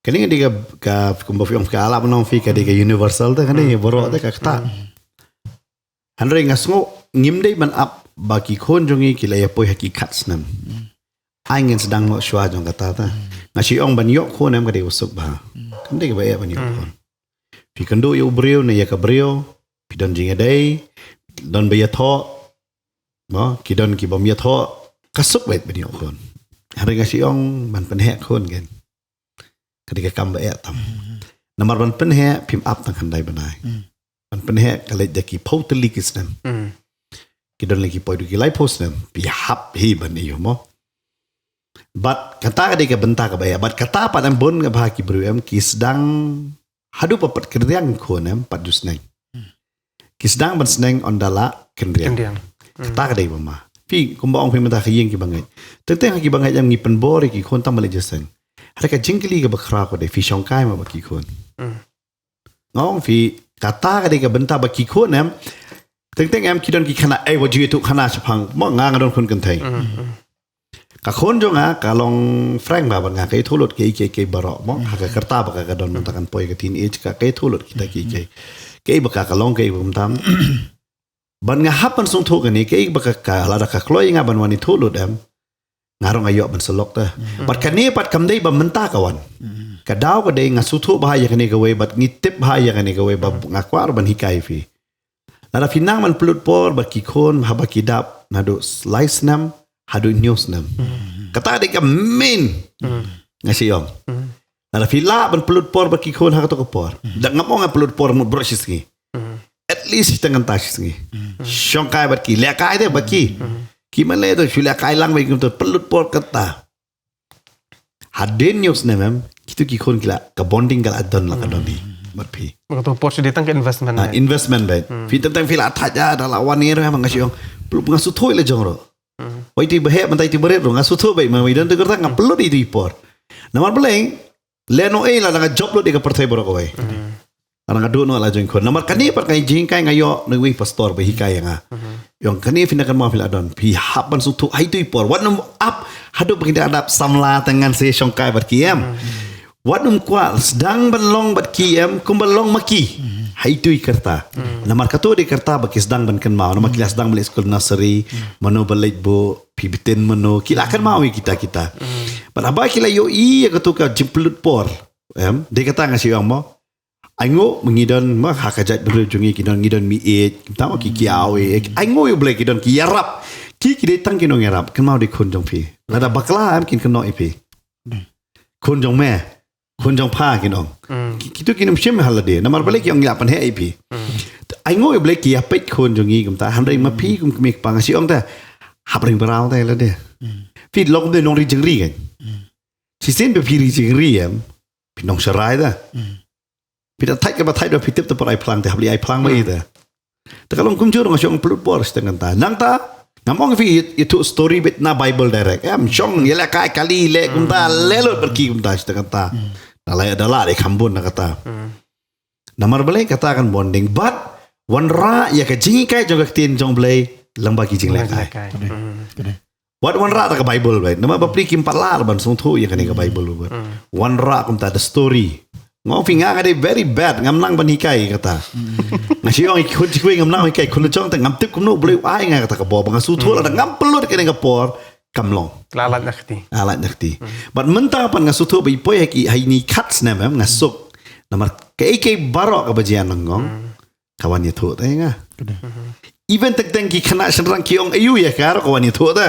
Kane ka dei ka, ka kumba phi ong, ka lah ban ong phi ka dei ka universal te, kane baroh te ka kata. Hynrei nga sngew ngim dei ban ap ba ki khun jong ngi ki la ïa poi ha ki khatsnem. Ai ngin sdang noh shuwa jong kata te. Nga shu ong ban ïoh khun em ka dei ka suk bha. Kam dei kaba eh ban ïoh khun. Phi kynduh ïa u briew ne ïa ka briew, phi don jingïadei, don ba ïathoh, mo, ki don ki bym ïathoh, ka suk beit ban ïoh khun. Hynrei nga shu ong ban pynheh khun kein ka dei ka kam ba eh tam. Namar ban pynheh phim ap tang khyndai bnai. Ban pynheh ka leit da ki phew tylli ki snem. Ki don lei ki poi da ki laiphew snem, phi hap hi ban ïoh mo. Bad kata ka dei ka bynta kaba eh, bad kata pat em bun ka bha ki briew em ki sdang haduh ba pat kynriang khun em pat ju sneng. Ki sdang ban sneng ynda la kynriang. Kynriang. Kata ka dei ba ma. Phi kumba ong phi mynta ka ïing ki bangeit. Teng teng ha ki bangeit em ngi pynbor ïa ki khun tang ban leit jingïaseng. Hynrei ka jingkylli kaba khraw ka dei phi shongkai ma ba ki khun. Nga ong phi kata ka dei ka bynta ba ki khun em. Teng teng em ki don ki khynnah, ei wat ju ïathuh khana shaphang. Mo nga nga don khun kynthei. Ka khun jong nga ka long frank bha bad nga, ka ïathuh lut kiei kiei kiei baroh mo. Ha ka rta ba ka, ka don mynta kan poi ka teenage ka, ka ïathuh lut kita kiei kiei. Kiei ba ka, ka long kiei ba kumta. Ban nga hap ban sngewthuh kane, kiei ba ka, ka lada ka kloi nga ban wan ïathuh lut em, nga ruh nga ïoh ban sylok te. Bad kane pat kam dei ba mynta ka wan. Ka daw ka dei nga sngewthuh bha ïa kane kawei bad ngi tip bha ïa kane kawei ba nga kwah ruh ban hikai phi. Lada phi nang ban pynlut por bad ki khun haba ki dap naduh lai snem haduh hynñiew snem. Kata dei ka main. Nga shu ong. Lada phi lah ban pynlut por bad ki khun ha kato ka por. Da ngam ong nga pynlut por mut baroh shi sngi. At least shi teng kynta shi sngi. Shongkai bad ki, lehkai te bad ki. Ki man leh to shu lehkai lang bad ki, to pynlut por kata. Hadien hynñiew snem em, kito ki khun ki la, ka bonding ka la don, la ka don hi bad phi. Ba kato por shu dei tang ka investment. Ha, eh. Investment beit. Phi teng teng phi la thait, ah, da la wan ïa ruh em, nga shu ong. Pynlut, nga sngewthuh la jong ruh. Wei ti ba heh mynta ti ba rit ruh, nga sngewthuh beit, ma wei don te kata nga pynlut ïa ti por. Namar balei, lehnohei lada nga jop lut ïa ka pyrthei baroh kawei. Lada nga duh noh la jong khun. Namar kane pat ka jinghikai nga ïoh na wei pastor ba hikai ïa nga. Ïa ong kane phi na kynmaw phi la don. Phi hap ban sngewthuh ha itu i por. Wat nym ap haduh ba kin da dap samla tang ngan sa shongkai bad ki em. Wat nym kwah sdang ban long bad ki em kumba long ma ki. Ha itu i kyrta. Namar kato dei kyrta ba ki sdang ban kynmaw. Namar ki la sdang ban leit skul nursery. Mano ba leit buh, phi btin mano. Ki la kynmaw ïa kita kita. Bad haba ki la ïohi ïa kato ka jingpynlut por. Em, dei kata nga shu ong mo. Ainguh ma ngi don ma ha ka jaitbynriew jong ngi ki don, ngi don mi ïeit, kumta ma ki kiaw ïeit. Ainguh ïa U Blei ki don ki ïarap. Ki ki dei tang ki nongïarap. Kynmaw dei khun jong phi. Lada bakla em kin kynnoh ïa phi. Khun jong me. Khun jong pha kin ong. Ki, kito kin ym shim ha lade. Namar balei ki ong ïa pynheh ïa phi. Ainguh ïa U Blei ki ïa peit khun jong ngi kumta. Hynrei ma phi kum kmie kpa nga shu ong te. Hap ring bra te lade. Phi long de nongri jingri kan. Shisien ba phi ri jingri em. Phi nongshrai da. Phi da thait kaba thait da phi tip te por ai phlang te hap leit ai phlang ba ïa te. Te ka long kumjuh nga shu ong pynlut por shi teng kynta. Nangta Ngam ong phi ïa, ïathuh story beit na Bible direct. Em, shong ïalehkai kali leh kumta, leh lut bad ki kumta, shi ta kata. Da la, da la dei kham bun na kata. Namar balei kata kan bonding. Bad wanrah ïa ka jinghikai jong ka ktien jong Blei lyngba ki jinglehkai. Ka dei, ka dei. Wat wanrah da ka Bible beit. Namar bapli kim pat lah ban sngewthuh ïa kane ka Bible beit. Wanrah kumta da story. Nga ong phi nga, nga dei very bad, ngam nang ban hikai kata. Nga shu ong ïa ki khun shi kwai ngam nang hikai, khun la jong te ngam tip kumno Blei u ai nga kata ka bor ba nga sngewthuh lada ngam pynlut kane ka por kam long. La lait na kti. La lait na kti. Bad mynta pat nga sngewthuh ba i poi ha ki, ha ini khatsnem em, nga suk. Namar kaei kaei baroh kaba jia nongong ka wan ïathuh te ïa nga. Even teng teng ki khynnah shynrang ki ong aïu ïa ka ruh ka wan ïathuh te.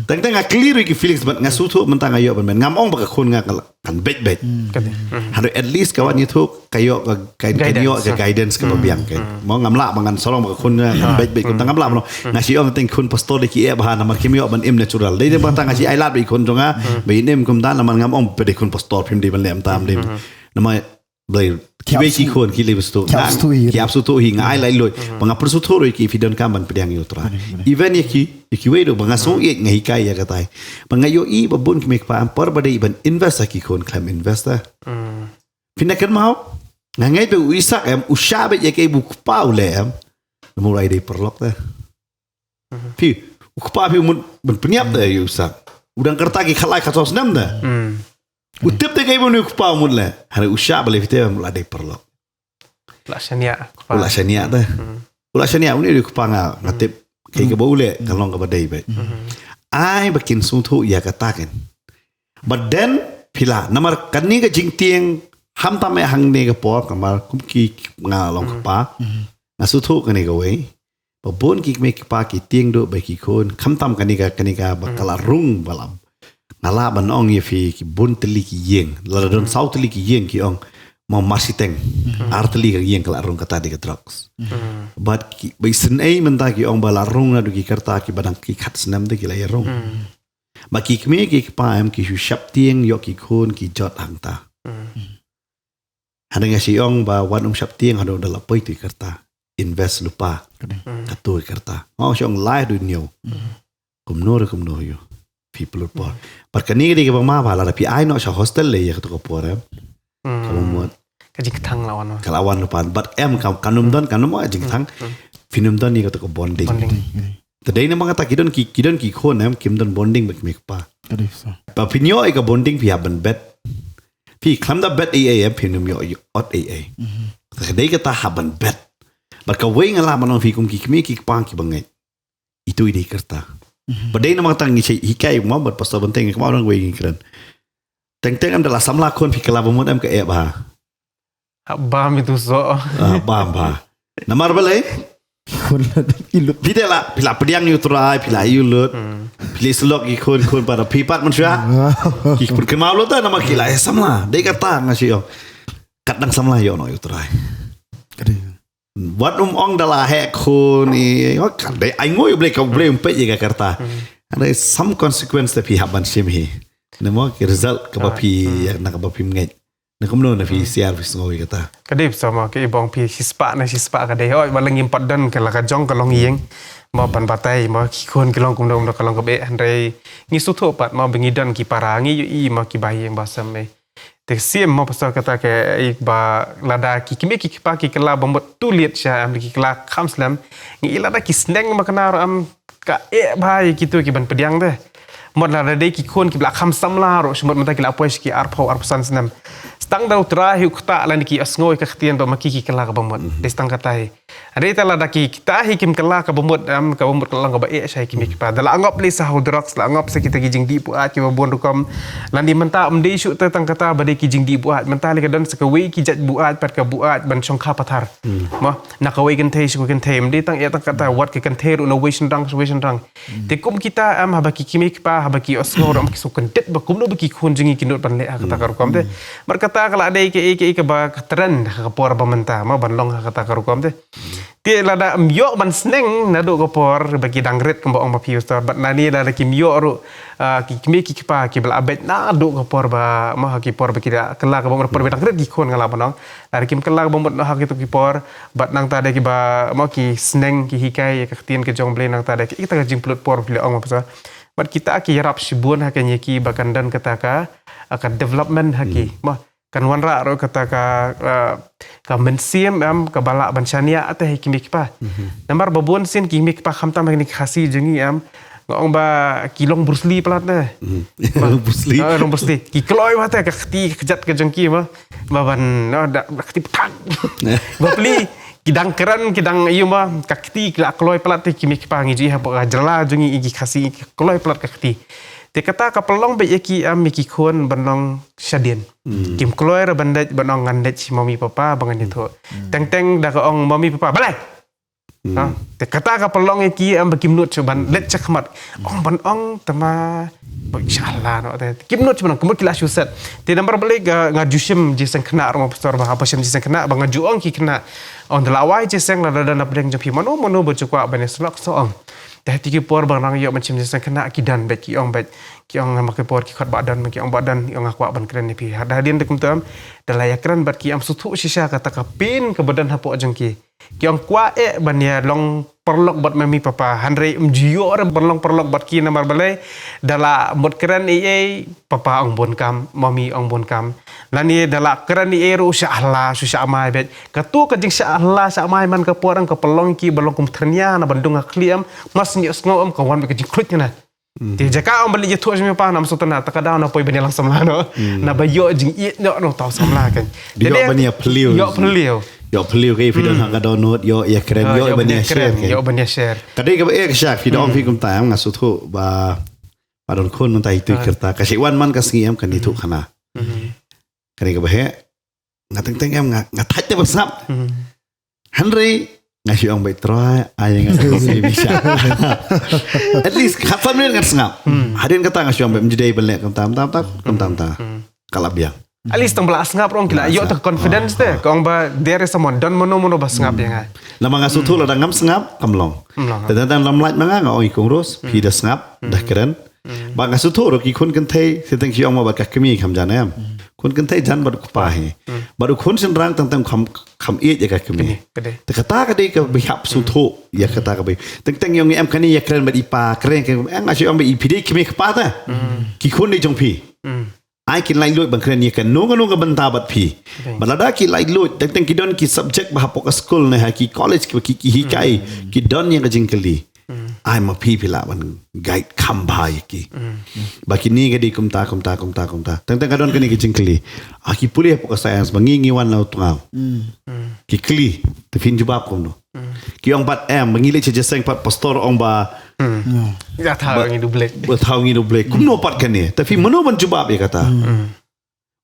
Teng teng nga clear ïa ki feelings bad nga sngewthuh mynta nga ïoh ban mad. Ngam ong ba ka khun nga ka la, kan beit beit. Ka dei. Hynrei at least ka wan ïathuh ka ïoh ka, ka, ka ïoh ka guidance kaba biang ka. Mo ngam lah ba ngan sarong ba ka khun nga kan beit beit kumta ngam lah mo. Nga shu ong teng khun pastor dei ki eh bha namar kim ïoh ban im natural. Dei dei ba ta nga shu ai lad ba i khun jong nga ba in im kumta namar ngam ong ba dei khun pastor phim dei ban leh mynta dei. Namar Blei, kiwei ki khun, ki lei ba sngewthuh. Ki ap sngewthuh hi, nga ai lai luid. Ba nga pyrsngewthuh ruh ïa ki phi donkam ban pdiang ïa u Trai. Even ïa ki, ïa kiwei ruh, ba nga sngew ïeit nga hikai ïa katai. Ba nga ïohi ba bun ki kmie ki kpa em por ba dei ban invest ha ki khun khlem invest ha. Phi na kynmaw? Nga ngeit ba u Isak em, u shah beit ïa kaei ba u kpa u leh em. Namar u la dei paralok te. Phi, u kpa phi u mut ban pynïap te ïa u Isak. U dang kyrta ki khatlai khatsaw snem te. U tip te kaei ba une u kpa u mut leh. Hynrei u shah balei phi te em, u la dei paralok. La shaniah, kpa. U la shaniah te. U la shaniah une u kpa nga, nga tip kaei kaba u leh, ka long kaba dei beit. Ai ba kin sngewthuh ïa kata ken. But then, phi la, namar kane ka jingtieng, khamtam eh hangne ka por, namar kum ki nga long kpa. Nga sngewthuh kane kawei. Ba bun ki kmie ki kpa ki tieng duh ba ki khun. Khamtam kane ka, kane ka ba ka la rung ba la. Nga lah ban ong ïa phi ki bun tylli ki ïing. Lada don saw tylli ki ïing ki ong. Mo mar shiteng. Ar tylli ka ïing ka la rung kata dei ka drugs. Bad ki, ba isynei mynta ki ong ba la rung naduh ki kyrta kiba dang ki khatsnem te ki la ïa rung. Ba ki kmie ki kpa em ki shu shaptieng ïoh ki khun ki jot hangta. Hynrei nga shu ong ba wat ym shaptieng haduh da la poi tu i kyrta. Invest lypa. Ka dei. Katu i kyrta. Nga shu ong lai du ñiew. Kumno re kumno ïoh. Phi pynlut por. Bad kane ka dei kaba ma ba lada phi ai noh sha hostel lei ïa katu ka por em. Kaba mut. Ka jingkthang la wan. Ka la wan lypa. Bad em ka, kan ym don, kan ym wan jingkthang. Phin ym don ïa katu ka bonding. Bonding. Te dei namar kata ki don ki, ki don ki khun em, kim don bonding bad ki kmie ki kpa. Ka dei sa. Ba phin ïoh ïa ka bonding phi hap ban bet. Phi khlem da bet ei ei em, phin ym ïoh ïoh ot ei ei. Te ka dei kata hap ban bet. Bad kawei nga lah ban ong phi kum ki kmie ki kpa kiba ngeit. Itu i dei kyrta. Ba dei namar kata ngi hikai mo bad pastor Benteng kmie orang wei ngi kren. Teng teng em da la samla khun phi kylla ba mut em ka eh bha. Hap bam itu soh. Ah, bam bha. Namar balei? Khun la dep ïa lut. Phi dei la, phi la pdiang ïa u Trai, phi la ïa lut. Phi la syllok ïa ki khun, khun para phi pat mynshuwa. Ki khun kynmaw lut te namar ki la ïa samla. Dei kata nga shu ong. Kat dang samla ïoh noh ïa u Trai. Ka dei. Wat ym ong da la heh khun i, oh, ka dei ai ngui u Blei ka u Blei um peit ïa ka kyrta. Ka dei some consequence te phi hap ban shim hi. Ne mo ki result kaba phi, na kaba phim ngeit. Na kumno na phi siar phi sngew ïa kata. Ka dei sa mo ka i bong phi shispah na shispah ka dei. Hoi ba la ngim pat don ka la ka jong ka long ïing. Mo ban batai mo ki khun ki long kumno kumno ka long kaba eh hynrei. Ngi sngewthuh pat mo ba ngi don ki para ngi ïohi mo ki ba ïing ba sem eh. Te siem mo pasal kata ka i ba lada ki kmie ki kpa ki kylla ba mut tu liat sha em ki kylla kham slem. Ngi i lada ki sneng ba kane ruh em ka eh bha ïa kitu ki ban pdiang te. Mut lada dei ki khun ki ba la kham samla ruh shu mut mynta ki la poi sha ki arphew arphew san snem. Tang da u Trai hi u ktah lane ki ïohsngew ïa ka ktien ba ma ki ki kylla kaba mut. Dei tang kata hi. Hynrei te lada ki kita hi kim kylla kaba mut, em, kaba mut ka long kaba eh sha ki kmie ki kpa. Da la ngop lei sa ha u drugs, la ngop sa kita ki jingdih buaid kiba bun rukom. Lane mynta ym dei shuh te tang kata ba dei ki jingdih buaid. Mynta lei ka don sa kawei ki jait buaid pat ka buaid ban shongkha pathar. Mo, na kawei kynthei sha kawei kynthei, ym dei tang eh tang kata wat ka kynthei ruh na wei shynrang sha wei shynrang. Te kum kita em haba ki kmie ki kpa haba ki ïohsngew ruh em ki sngewkyndit ba kumno ba ki khun jong ngi ki nud ban leh ha kata ka rukom te. Namar kata ka la dei kaei kaei kaba ka trend ha ka por ba mynta mo ban long ha kata ka rukom te. Te lada ym ïoh ban sneng naduh ka por ba ki dang rit kumba ong ma phi u stor. Bad nani lada kim ïoh ruh, ah, ki kmie ki kpa kiba la beit naduh ka por ba, ma ha ki por ba ki da kylla ka bamut por ba dang rit ki khun nga lah ban ong. Lada kim kylla ka bamut ha kito ki por, bad nangta da kiba, ma ki sneng ki hikai ïa ka ktien ka jong U Blei nangta da kita ka jingpynlut por phi la ong ma phi u stor. Bad kita ki ïarap shibun ha ka ïa ki ba kan don kata ka, ah, ka development ha ki. Ma, kan wanrah ruh kata ka, ah, ka mynsiem em kaba lah ban shaniah te ha ki kmie ki kpa. Namar ba bun sien ki kmie ki kpa khamtam ha kine ki Khasi jong ngi em, nga ong ba ki long Bruce Lee palat ne. Ba, Bruce Lee. Ah, long Bruce Lee. Ki kloi ba te ka kti ka kjat ka jong ki ma. Ba ban, no, da, da kti ptang. Ba pli, ki dang kren, ki dang ïa ma, ka kti ki la kloi palat te ki kmie ki kpa ngi ju ïa hapoh ka jylla jong ngi ki Khasi ki kloi palat ka kti. Te kata ka pynlong ba ïa ki em ïa ki khun ban long shadien. Kim kloi ruh ban leit ban ong ngan leit sha mummy papa ba ngan ïathuh. Teng teng da ka ong mummy papa, balei? Ha? Te kata ka pynlong ïa ki em ba kim nud shuh ban leit sha khmat. Ong ban ong te ma ba insha Allah no te. Kim nud shuh ban ong, ka mut ki la shu set. Te namar balei nga, nga ju shim jingïaseng khynnah ruh ma pastor ba haba shim jingïaseng khynnah ba nga ju ong ki khynnah. Ong da la wai jingïaseng lada don na pdeng jong phi mano mano ba ju kwah ban ïasyllok to ong. Te ha kito ki por ba nang ïoh ban shim jingïaseng khynnah ki don beit ki ong beit. Ki ong ma ki por ki khot ba don ma ki ong ba don, ki ong nga kwah ban kren ïa phi. Hadien da kumta em da la ïakren bad ki em sngewthuh shisha kata ka pain kaba don hapoh jong ki. Ki ong kwah eh ban ïa long paralok bad mummy papa. Hynrei ym ju ïoh ruh ban long paralok bad ki namar balei. Da la mut kren ei ei papa ong bun kam, mummy ong bun kam. Lane da la kren ei ei ruh sha hla shu sha mai beit. Kato ka jingshah hla shah mai man ka por em ka pynlong ki ba long kum thyrnia na ban dung ha khlieh em. Mas ngi sngew em ka wan beit ka jingkhluit na. Te jaka ong ba leit ïathuh sha mummy papa nam sutna ta ka daw na poi ban ïalang samla no. Na ba ïoh jingïeit noh no tau samla kan. Ïoh ban ïa phylliew. Ïoh phylliew. Ïoh phylliew ka ïa phi don ha ka download ïoh ïa kren ïoh ban ïa share kan. Ïoh ban ïa share. Ka dei kaba eh ka shah phi don phi kumta em nga sngewthuh ba ba don khun mynta itu i kyrta ka shi wan man ka sngi em kan ithuh khana. Ka dei kaba heh. Nga teng teng em nga nga thait te ba sngap. Hynrei nga shu ong beit Trai ai nga sngap. At least khatsan minit ngan sngap. Hadien kata nga shu ong beit mjidai ban leh kumta kumta kumta kumta. Ka la biang. At least tang ba la sngap ruh ki la ïoh ta confidence te. Ka ong ba there is someone don mano mano ba sngap ïa nga. Lama nga sngewthuh lada ngam sngap kam long. Te tang tang lam lait ma nga nga ong i kong Ros phi da sngap da kren. Ba nga sngewthuh ruh ki khun kynthei, siteng ki ong ma ba ka kmie kham jan em. Khun kynthei jan bad u kpa hi. Bad u khun shynrang teng teng kham kham ïeit ïa ka kmie. Te kata ka dei ka bihap sngewthuh ïa kata ka bih. Teng teng ïong em kane ïa kren bad i pa, kren ka em nga shu ong ba i phi dei kmie kpa ta. Ki khun dei jong phi. Ai kin laitluid ban kren ïa kano kano ka bynta bad phi. Bad lada ki laitluid teng teng ki don ki subject ba hapoh ka skul ne ha ki college ki ki hikai ki don ïa ka jingkylli. Ai ma phi phi lah ban guide kham bha ïa ki. Ba kine ka dei kumta kumta kumta kumta. Teng teng ka don kane ka jingkylli. Ah ki pule hapoh ka science ba ngi ngi wan na u tngaw. Ki kylli te phin jubab kumno. Ki ong pat em ba ngi leit sha jingïaseng pat pastor ong ba. Ïa thaw ngi dublek. Ba thaw ngi dublek. Kumno pat kane. Te phi mano ban jubab ïa kata.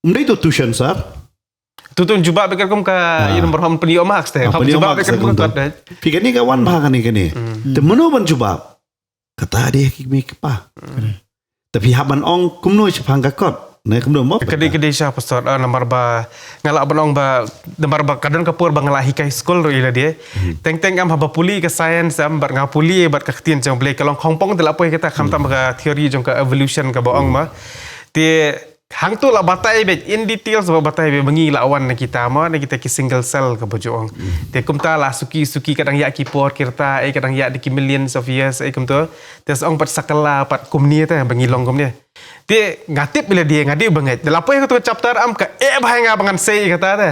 Um dei tu tuition sir. Tu tu jubab bad kum ka ïa number hom pynïoh marks te. Hom jubab bad kum ka. Phi kane ka wan bha kane kane. Te mano ban jubab. Kata dei ki kmie ki kpa. Te phi hap ban ong kumno shaphang ka kot. Ne kumno mo. Ka dei ka dei sha pastor namar ba nga lah ban ong ba namar ba ka don ka por ba nga lah hikai skul ruh ïa lade. Teng teng em haba pule ka science em bad nga pule bad ka ktien jong Blei ka long khongpong te la poi kata khamtam ka theory jong ka evolution kaba ong ma. Te hangto la batai beit in details ba batai beit ba ngi la wan na kita ma na kita ki single cell kaba ju ong. Te kumta la suki suki ka dang ïa ki por ki rta ei ka dang ïa da ki millions of years ei kumto. Te sa ong pat sakala pat kumne te ba ngi long kumne. Te nga tip ïa lade nga dei ba ngeit da la poi kato chapter am ka eh ba nga ba ngan sei kata te.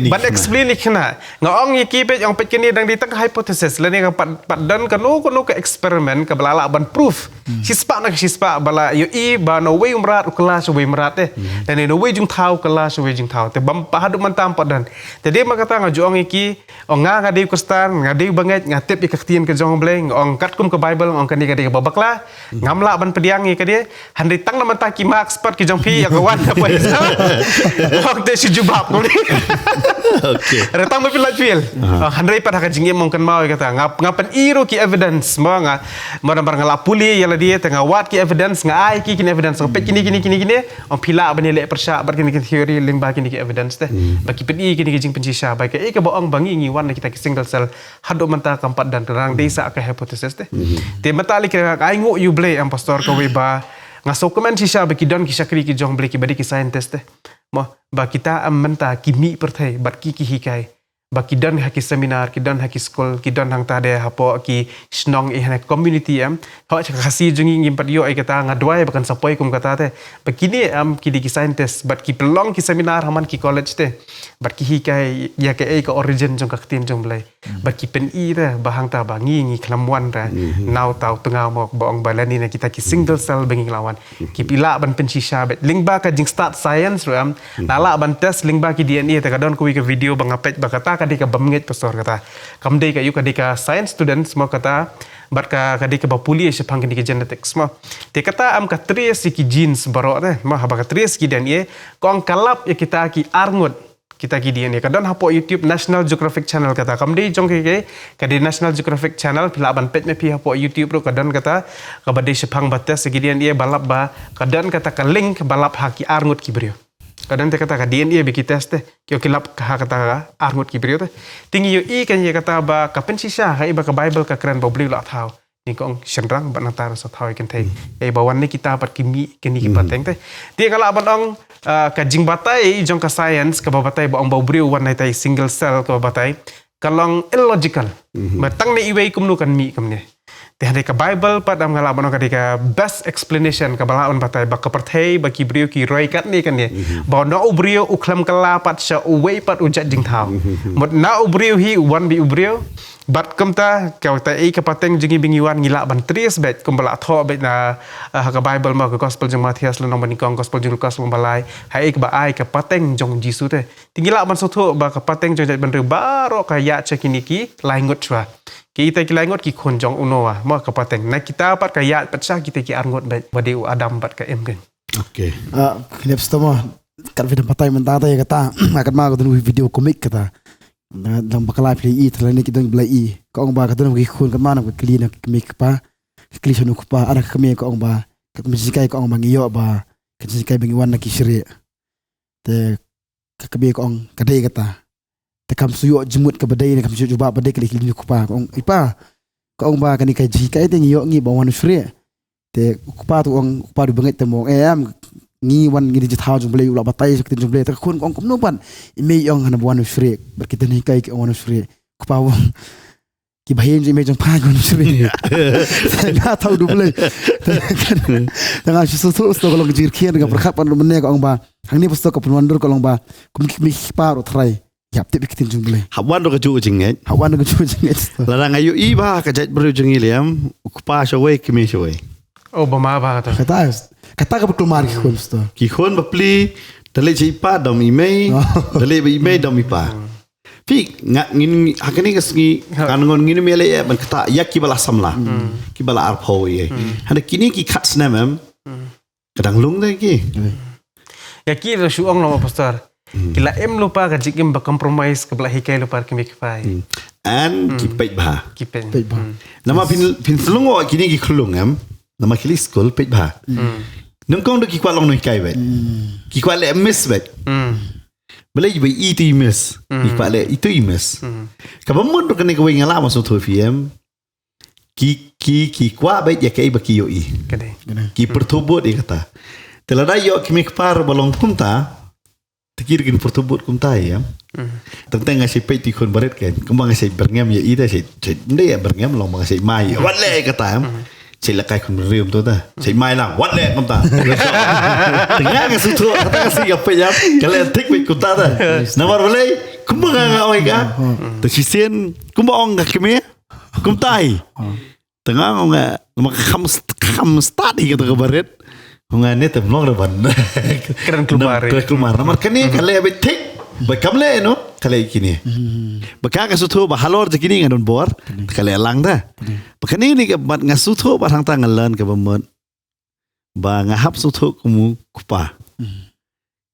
Ban explain ïa kine. Nga ong ïa ki peit ong peit kine dang dei tang ka hypothesis lane ka pat pat don kano kano ka experiment kaba la lah ban proof. Shispah na shispah ba la ïohi ba na wei u mrad u kylla sha wei mrad te. Lane na wei jingthaw u kylla sha wei jingthaw te bam pa haduh mynta pat don. Te dei ma kata nga ju ong ïa ki ong nga nga dei u Khristan nga dei ba ngeit nga tip ïa ka ktien ka jong Blei nga ong katkum ka Bible nga ong kane ka dei kaba bakla. Ngam lah ban pdiang ïa kane. Tang na mynta ki marks pat ki jong phi ïa ka wan na poi. Hok te shi jubab ko ni. Okay. Re tang ba phi la fail. Ah, hynrei pat ha ka jingim ong kan mau ïa kata. Nga nga pyn-i ruh ki evidence mo nga. Mo namar nga la pule ïa lade te nga wad ki evidence nga ai ki kine evidence nga peit kine kine kine kine. Ong phi lah ban ïaleh pyrshah bad kine kine theory lyngba kine ki evidence te. Ba ki pyn-i kine ki jingpynshisha ba ka eh kaba ong ba ngi ngi wan na kita ki single cell. Haduh mynta kam pat don ka dang dei sa ka hypothesis te. Te mynta lei ki ai nguh ïa U Blei em pastor kawei ba nga sngewkmen shisha ba ki don ki shakri ki jong U Blei kiba dei ki scientist te. Mo ba kita em mynta ki mih pyrthei bad ki ki hikai. Ba ki don ha ki seminar, ki don ha ki skul, ki don hangta de hapoh ki shnong, eh, ha community em. Hok sha ka Khasi jong ngi ngim pat ïoh ïa kata, nga duwai ba kan sa poi kum kata te. Ba kine em ki dei ki scientist bad ki pynlong ki seminar ha man ki college te. Bad ki hikai ïa kaei ka origin jong ka ktien jong U Blei. Bad ki pyn-i te ba hangta ba ngi ngi khlem wan te. Na uta u tnga mo ba ong ba lane na kita ki single cell ba ngi la wan. Ki phi lah ban pynshisha beit lyngba ka jingstad science ruh em. La lah ban test lyngba ki D N A te ka don kawei ka video ba nga peit ba kata ka dei ka bym ngeit pastor kata. Kam dei ka ïoh ka dei ka science students mo kata. Bad ka ka dei kaba pule shaphang kine ki genetics mo. Te kata em ka trace ïa ki genes baroh te mo haba ka trace ïa ki D N A. Ka ong ka lap ïa kita ki arngut. Kita ki D N A ka don hapoh YouTube National Geographic Channel kata kam dei jong ki ki ka dei National Geographic Channel phi lah ban peit ma phi hapoh YouTube ruh ka don kata kaba dei shaphang ba test ïa ki D N A ba lap ba ka don kata ka link ba lap ha ki arngut ki briew. Ka don te kata ka D N A ba ki test te ki ki lap ha kata ka arngut ki briew te. Te ngi ïohi kan ïa kata ba ka pynshisha ha i ba ka Bible ka kren ba U Blei u la thaw. Ni ka ong shynrang bad nangta ruh sa thaw ïa kynthei. Ïa ba wan ne kita pat ki mih kine ki pateng te. Te nga lah ban ong ah, ka jingbatai jong ka science kaba batai ba ong ba u briew wan na itai single cell kaba batai ka long illogical. Ba tang ne iwei kumno kan mih kumne. Te hynrei ka Bible pat em nga lah ban ong ka dei ka best explanation kaba lah ban batai ba ka pyrthei ba ki briew ki roi katne katne. Ba na u briew u khlem kylla pat sha uwei pat u jait jingthaw. Mut na u briew hi u wan beit u briew. Bad kumta ka uta ei ka pateng jong ngi ba ngi wan ngi lah ban trace beit kumba la thoh beit na ah, ha ka Bible mo ka gospel jong Matthias lynnong ba nyngkong gospel jong Lukas lynnong ba lai ha ei kaba ai ka pateng jong Jisu te. Te ngi lah ban sngewthuh ba ka pateng jong jaitbynriew baroh ka ïaid sha kine ki lai ngut shuwa. Kita ki lai ngut ki khun jong u Noah mo ka pateng na kita pat ka ïaid pat sha kita ki arngut beit ba dei u Adam bad ka Im kan. Okay. Ah, khnep sto mo. Kat video patai mynta ta ïa kata. Kat ma ka dun video comic kata. Dang bakla phi i tla ni ki dang bla i. Ka ong ba ka dun ki khun ka mana ka kli na ki kmie kpa. Kli shanu kpa ana ka kmie ka ong ba. Ka kmie jikai ka ong ba ngi ïoh ba. Ka jikai ba ngi wan na ki shrieh. Te ka kmie ka ong ka dei kata. Te kam su ïoh jingmut kaba dei ne kam su ïoh jubab ba dei ka lei kli na kpa ka ong i pa. Ka ong ba kane ka jikai te ngi ïoh ngi ba wan u shrieh. Te u kpa tu ong u kpa du bangeit te mo em ngi wan ngi di jithaw jong Blei u la batai jong ktien jong Blei te ka khun ong kumno ban i mei ong hana wan u shrieh bad kita ni kai ki ong wan u shrieh kpa ong ki bahin jong i mei jong pa wan u shrieh. Nga thaw du Blei. Te nga shi su su su ka long jir khian nga pyrkhat pan mene ka ong ba hangne pasto ka pynwandur ka long ba kum ki mi kpa ro trai. Ïap tip ïa ka ktien jong U Blei. Hap wan ruh ka juh jingngeit. Hap wan ruh ka juh jingngeit. Lada nga ïohi ba ka jaitbynriew jong ngi lem u kpa shawei kmie shawei. Oh ba ma ba kata. Kata kata ka ba kulmar ki khun sto. Ki khun ba pli da leit sha i pa dom i mei. Da leit ba i mei dom i pa. Phi nga ngin ha kane ka sngi kan ngon ngin mei leh ban kata ïa ki ba la samla. Ki ba la arphew ïa. Hana kine ki khat snem em. Ka dang lung de ki. Ïa ki la shu ong lo pastor. Ki la em lypa ka jingim ba compromise ka ba la hikai lypa ka mi kpai. And ki peit bha. Ki peit. Peit bha. Nama phin phin slung o kini ki khulung em. Nama ki li skul peit bha. Nyngkong do ki kwah long noi kai bet. Ki kwah leh miss bet. Balei ba i tu i miss. Ki kwah leh i tu i miss. Ka ba mun do kane ka wei nga la ma so tho phi em. Ki ki ki kwah beit ïa kaei ba ki ïohi. Ka dei. Ki pyrthuh bud ïa kata. Te lada ïoh ki mei kpa ba long kumta. Te ki kin pyrthuh bud kumta ïa. Tang tang nga shait peit ti khun barit kan. Kumba nga shait byrngem ïa i ta shait shait ym dei ïa byrngem long ba nga shait mai. Wat leh kata em. Shait la kai khun rium tu ta. Shait mai lang wat leh kumta. Te nga nga sngewthuh kata ka sngi nga peit ïa. Ka leh thik peit kumta ta. Namar balei kumba nga nga ong ïa ka. Te shisien kumba ong ka kmie. Kumta hi. Te nga ong nga ma kham st- kham stad hi kata ka barit. Ong nga ne te mlong re ban. Kren klumar. Kren klumar. Namar kane ka leh beit thik. Ba kam leh no ka leh kine. Ba ka ka sngewthuh ba halor je kine nga don bor. Ka leh lang da. Ba kane ni ka mat nga sngewthuh ba hangta nga learn ka ba mut. Ba nga hap sngewthuh kum u kpa.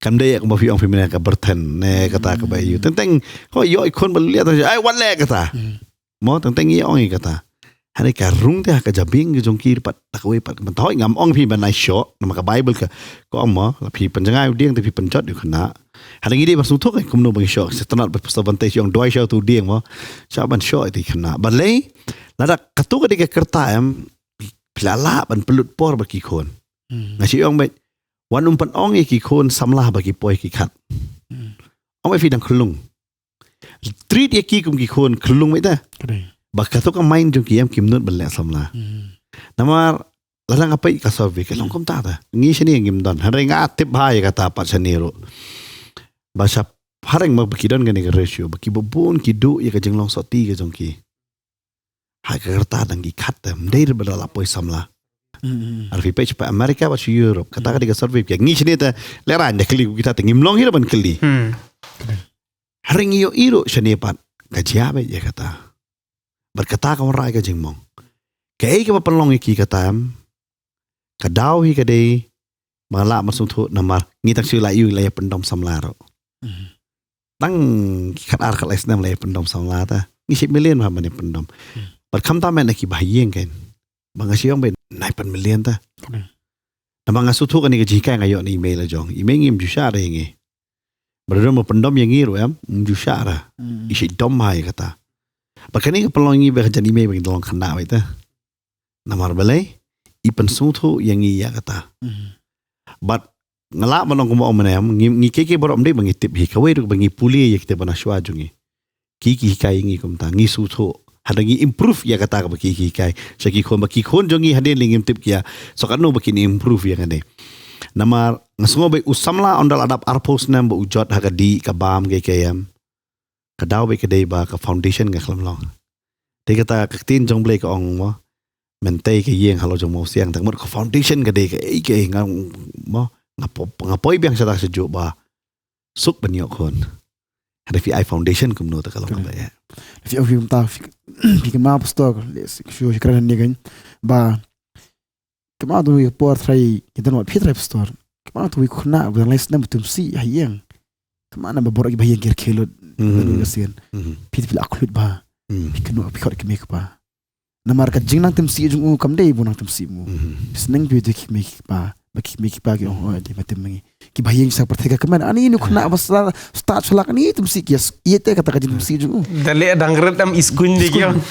Kam dei ïa kaba phi ong phi mynne ka byrthen ne kata kaba ïoh. Teng teng ho ïoh i khun ba lut ïa ta ai wat leh kata. Mo teng teng i ong i kata. Hynrei ka rung te ha ka jabieng ka jong ki pat ta kawei pat mynta hoi ngam ong phi ban ai shoh namar ka Bible ka ko ong mo la phi pynjngai u dieng te phi pynjot ïa u khynnah. Hynrei ngi dei ban sngewthuh kumno ban shoh sa tnat ba pastor ban te ong duwai shoh tu dieng mo. Sa ban shoh ïa u khynnah. Balei lada katu ka dei ka kyrta em phi la lah ban pynlut por bad ki khun. Nga shu ong bad wan um pynong ïa ki khun samla ba ki poi ki khat. Ong bad phi dang khlung. Treat ïa ki kum ki khun khlung bad ta. Ba katu ka mind jong ki em kim nud ban leh samla. Namar lada nga peit ka survey ka long kumta ta. Ngi shane ngim don. Hynrei nga tip bha ïa kata pat shane ruh. Ba sha phareng ma ba ki don kane ka ratio ba ki ba bun ki duh ïa ka jinglong sotti ka jong ki. Ha ka kyrta dang ki khat te mdei ba da la poi samla. Ar phi peit pa America ba shu Europe kata ka dei ka survey ka ngi shane te le ran da kli kita te ngim long hi ban kli. Hynrei ngi ïoh i ruh shane pat ka jia ba ïa kata. Bad kata ka wanrah ka jingmong. Kaei kaba pynlong ïa ki kata em ka daw hi ka dei ba la man sngewthuh namar ngi tak shu la ïu la ïa pyndom samla ruh. Tang ki khat ar khat lai snem la ïa pyndom samla ta ngi shi million ba ban ïa pyndom. Bad khamtam na ki ba ha ïing kan ba nga shi ong ba nai pan million ta. Namar nga sngewthuh kane ka jinghikai nga ïoh na email la jong email ngim ju shah re ngi. Ba da dom ba pyndom ïa ngi ruh em um ju shah ra. I shi dom ha ïa kata. Ba kane ka pynlong ngi ba ka jan email ba ngi da long khynnah ba ita. Namar balei i pynsngewthuh ïa ngi ïa kata. Bad nga lah ban ong kumba ong mynne ngi ngi kei kei baroh ym dei ba ngi tip hi kawei ruh ba ngi pule ïa kita ba na shuwa jong ngi. Ki ki hikai ïa ngi kumta ngi sngewthuh. Hynda ngi improve ïa kata kaba ki ki hikai sha ki khun ba ki khun jong ngi hadien lei ngim tip ki ïa. So katno ba kin improve ïa kane. Namar nga sngew ba u samla ynda la dap arphew snem ba u jot ha ka dih ka bam kei kei em. Ka daw ba ka dei ba ka foundation nga khlem long. Dei kata ka ktien jong Blei ka ong mo. Mentei ka ïing halor jong Mawsiang tang mut ka foundation ka dei ka ei ka ei nga mo nga poi biang shata shajuh ba suk ban ïoh khun. Hynrei phi ai foundation kumno ta ka long ka ba ïa. Phi ong phi mynta phi kynmaw pastor le shu shi kren ne kan ba kynmaw tu ïa por trai ïa dan wat phi trai pastor kynmaw tu ïa khun na ba lai snem ba tum si ha ïing. Kynmaw na ba bor ki ba ïing ki rkhie lut. Ka sien phi phi la khlut ba phi kynmaw phi khot ki me ki ba. Namar ka jingnang tim si jong u kam dei bu nang tim si mu. Phi sneng phi tu ki me ki ba ba ki me ki ba ki ong oi dei ba tim ngi. Ki ba ïing sa pyrthei ka kmen ani nu khna ba sta sta chalak ani tim si ki ïa te kata ka jingtim si jong u. Da leh dang ret am iskun de ki ong.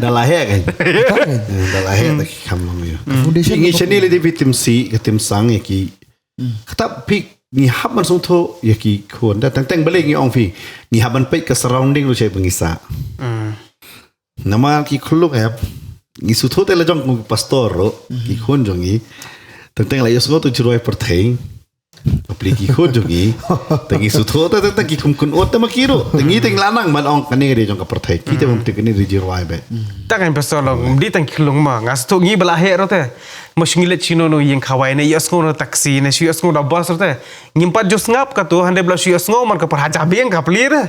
Da la he kan. Da la he da ki kham long ïa. Foundation ngi shane le de phi tim si ka tim sang ïa ki. Kata phi ngi hap ban sngewthuh ïa ki khun da teng teng balei ngi ong phi ngi hap ban peit ka surrounding ruh shei ba ngi sah. Namar ki khunlung em ngi sngewthuh te la jong kum ki pastor ruh ki khun jong ngi. Teng teng la ïohsngew tu jingrwai pyrthei. Ka plie ki khun jong ngi. Te ngi sngewthuh te teng teng ki khun khun ot te ma ki ruh. Te ngi teng la nang ban ong kane ka dei jong ka pyrthei. Ki te bym tip kane dei jingrwai beit. Ta kan pastor long di tang ki khunlung ma nga sngewthuh ngi ba la heh ruh te. Ma shu ngi leit shino no ïing khawai ne ïohsngew no taxi ne shu ïohsngew da bus ruh te. Ngim pat ju sngap katu hynrei ba la shu ïohsngew man ka pyrhajan biang ka plie te.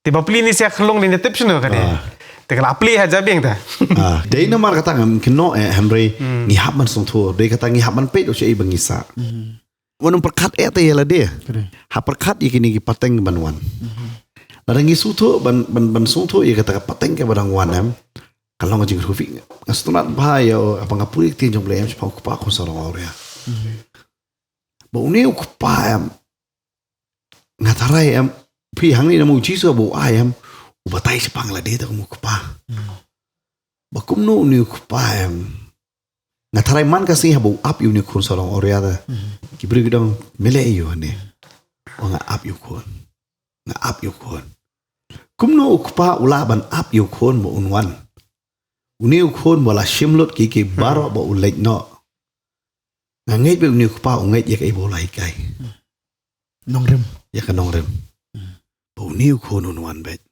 Te ba plie ni sia khlong ni tip shano ka dei. Te ka la plie ha jabieng te. Dei namar kata ngam kynnoh eh hynrei ngi hap ban sngewthuh dei kata ngi hap ban peit u shei ba ngi sah. Wan um pyrkhat eh te ïa lade. Ha pyrkhat ïa kine ki pateng ban wan. Lada ngi sngewthuh ban ban ban sngewthuh ïa kata ka pateng ka ba dang wan em. Ka long ka jingkyrkhu phi nga sngewtynnat bha ïa ba nga pule ktien jong Blei em shaphang u kpa khun sarong awria. Ba une u kpa em. Nga tharai em phi hangne na u Jisu ba u ai em u batai shaphang lade ta kum u kpa. Ba kumno une u kpa em. Nga tharai man ka sngi haba u ap ïa une u khun sarong awria ta. Ki briew ki dang mele ïa u hangne. Ba nga ap ïa u khun. Nga ap ïa u khun. Kumno u kpa u lah ban ap ïa u khun ba un wan. Une u khun ba la shim lut ki ki baroh ba u leit noh. Nga ngeit ba une u kpa u ngeit ïa kaei ba u la hikai. Nongrim. Ïa ka nongrim. Ba une u khun un wan beit.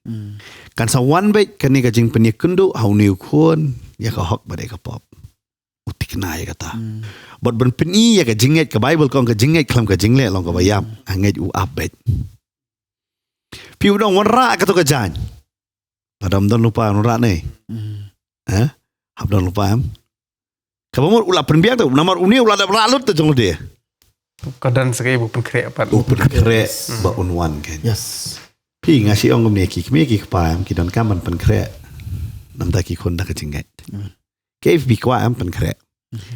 Kan sa wan beit kane ka jingpynïakynduh ha une u khun ïa ka hok bad ïa ka pop. U thikna ïa kata. Bad ban pyni ïa ka jingngeit ka Bible ka ong ka jingngeit khlem ka jingleh long kaba ïap. Nga ngeit u ap beit. Phi u dang wanrah kato ka jaiñ. Lada ym don lypa wanrah ne. Eh? Hap don lypa em. Kaba mut u la pynbiang te, namar une u la dep rah lut te jong u de. Ka don sa kaei ba u pynkhreh pat. U pynkhreh ba un wan kein. Yes. Phi, nga shu ong kumne, ki kmie ki kpa em, ki donkam ban pynkhreh na bynta ki khun da ka jingngeit. Kaei phi kwah em, pynkhreh.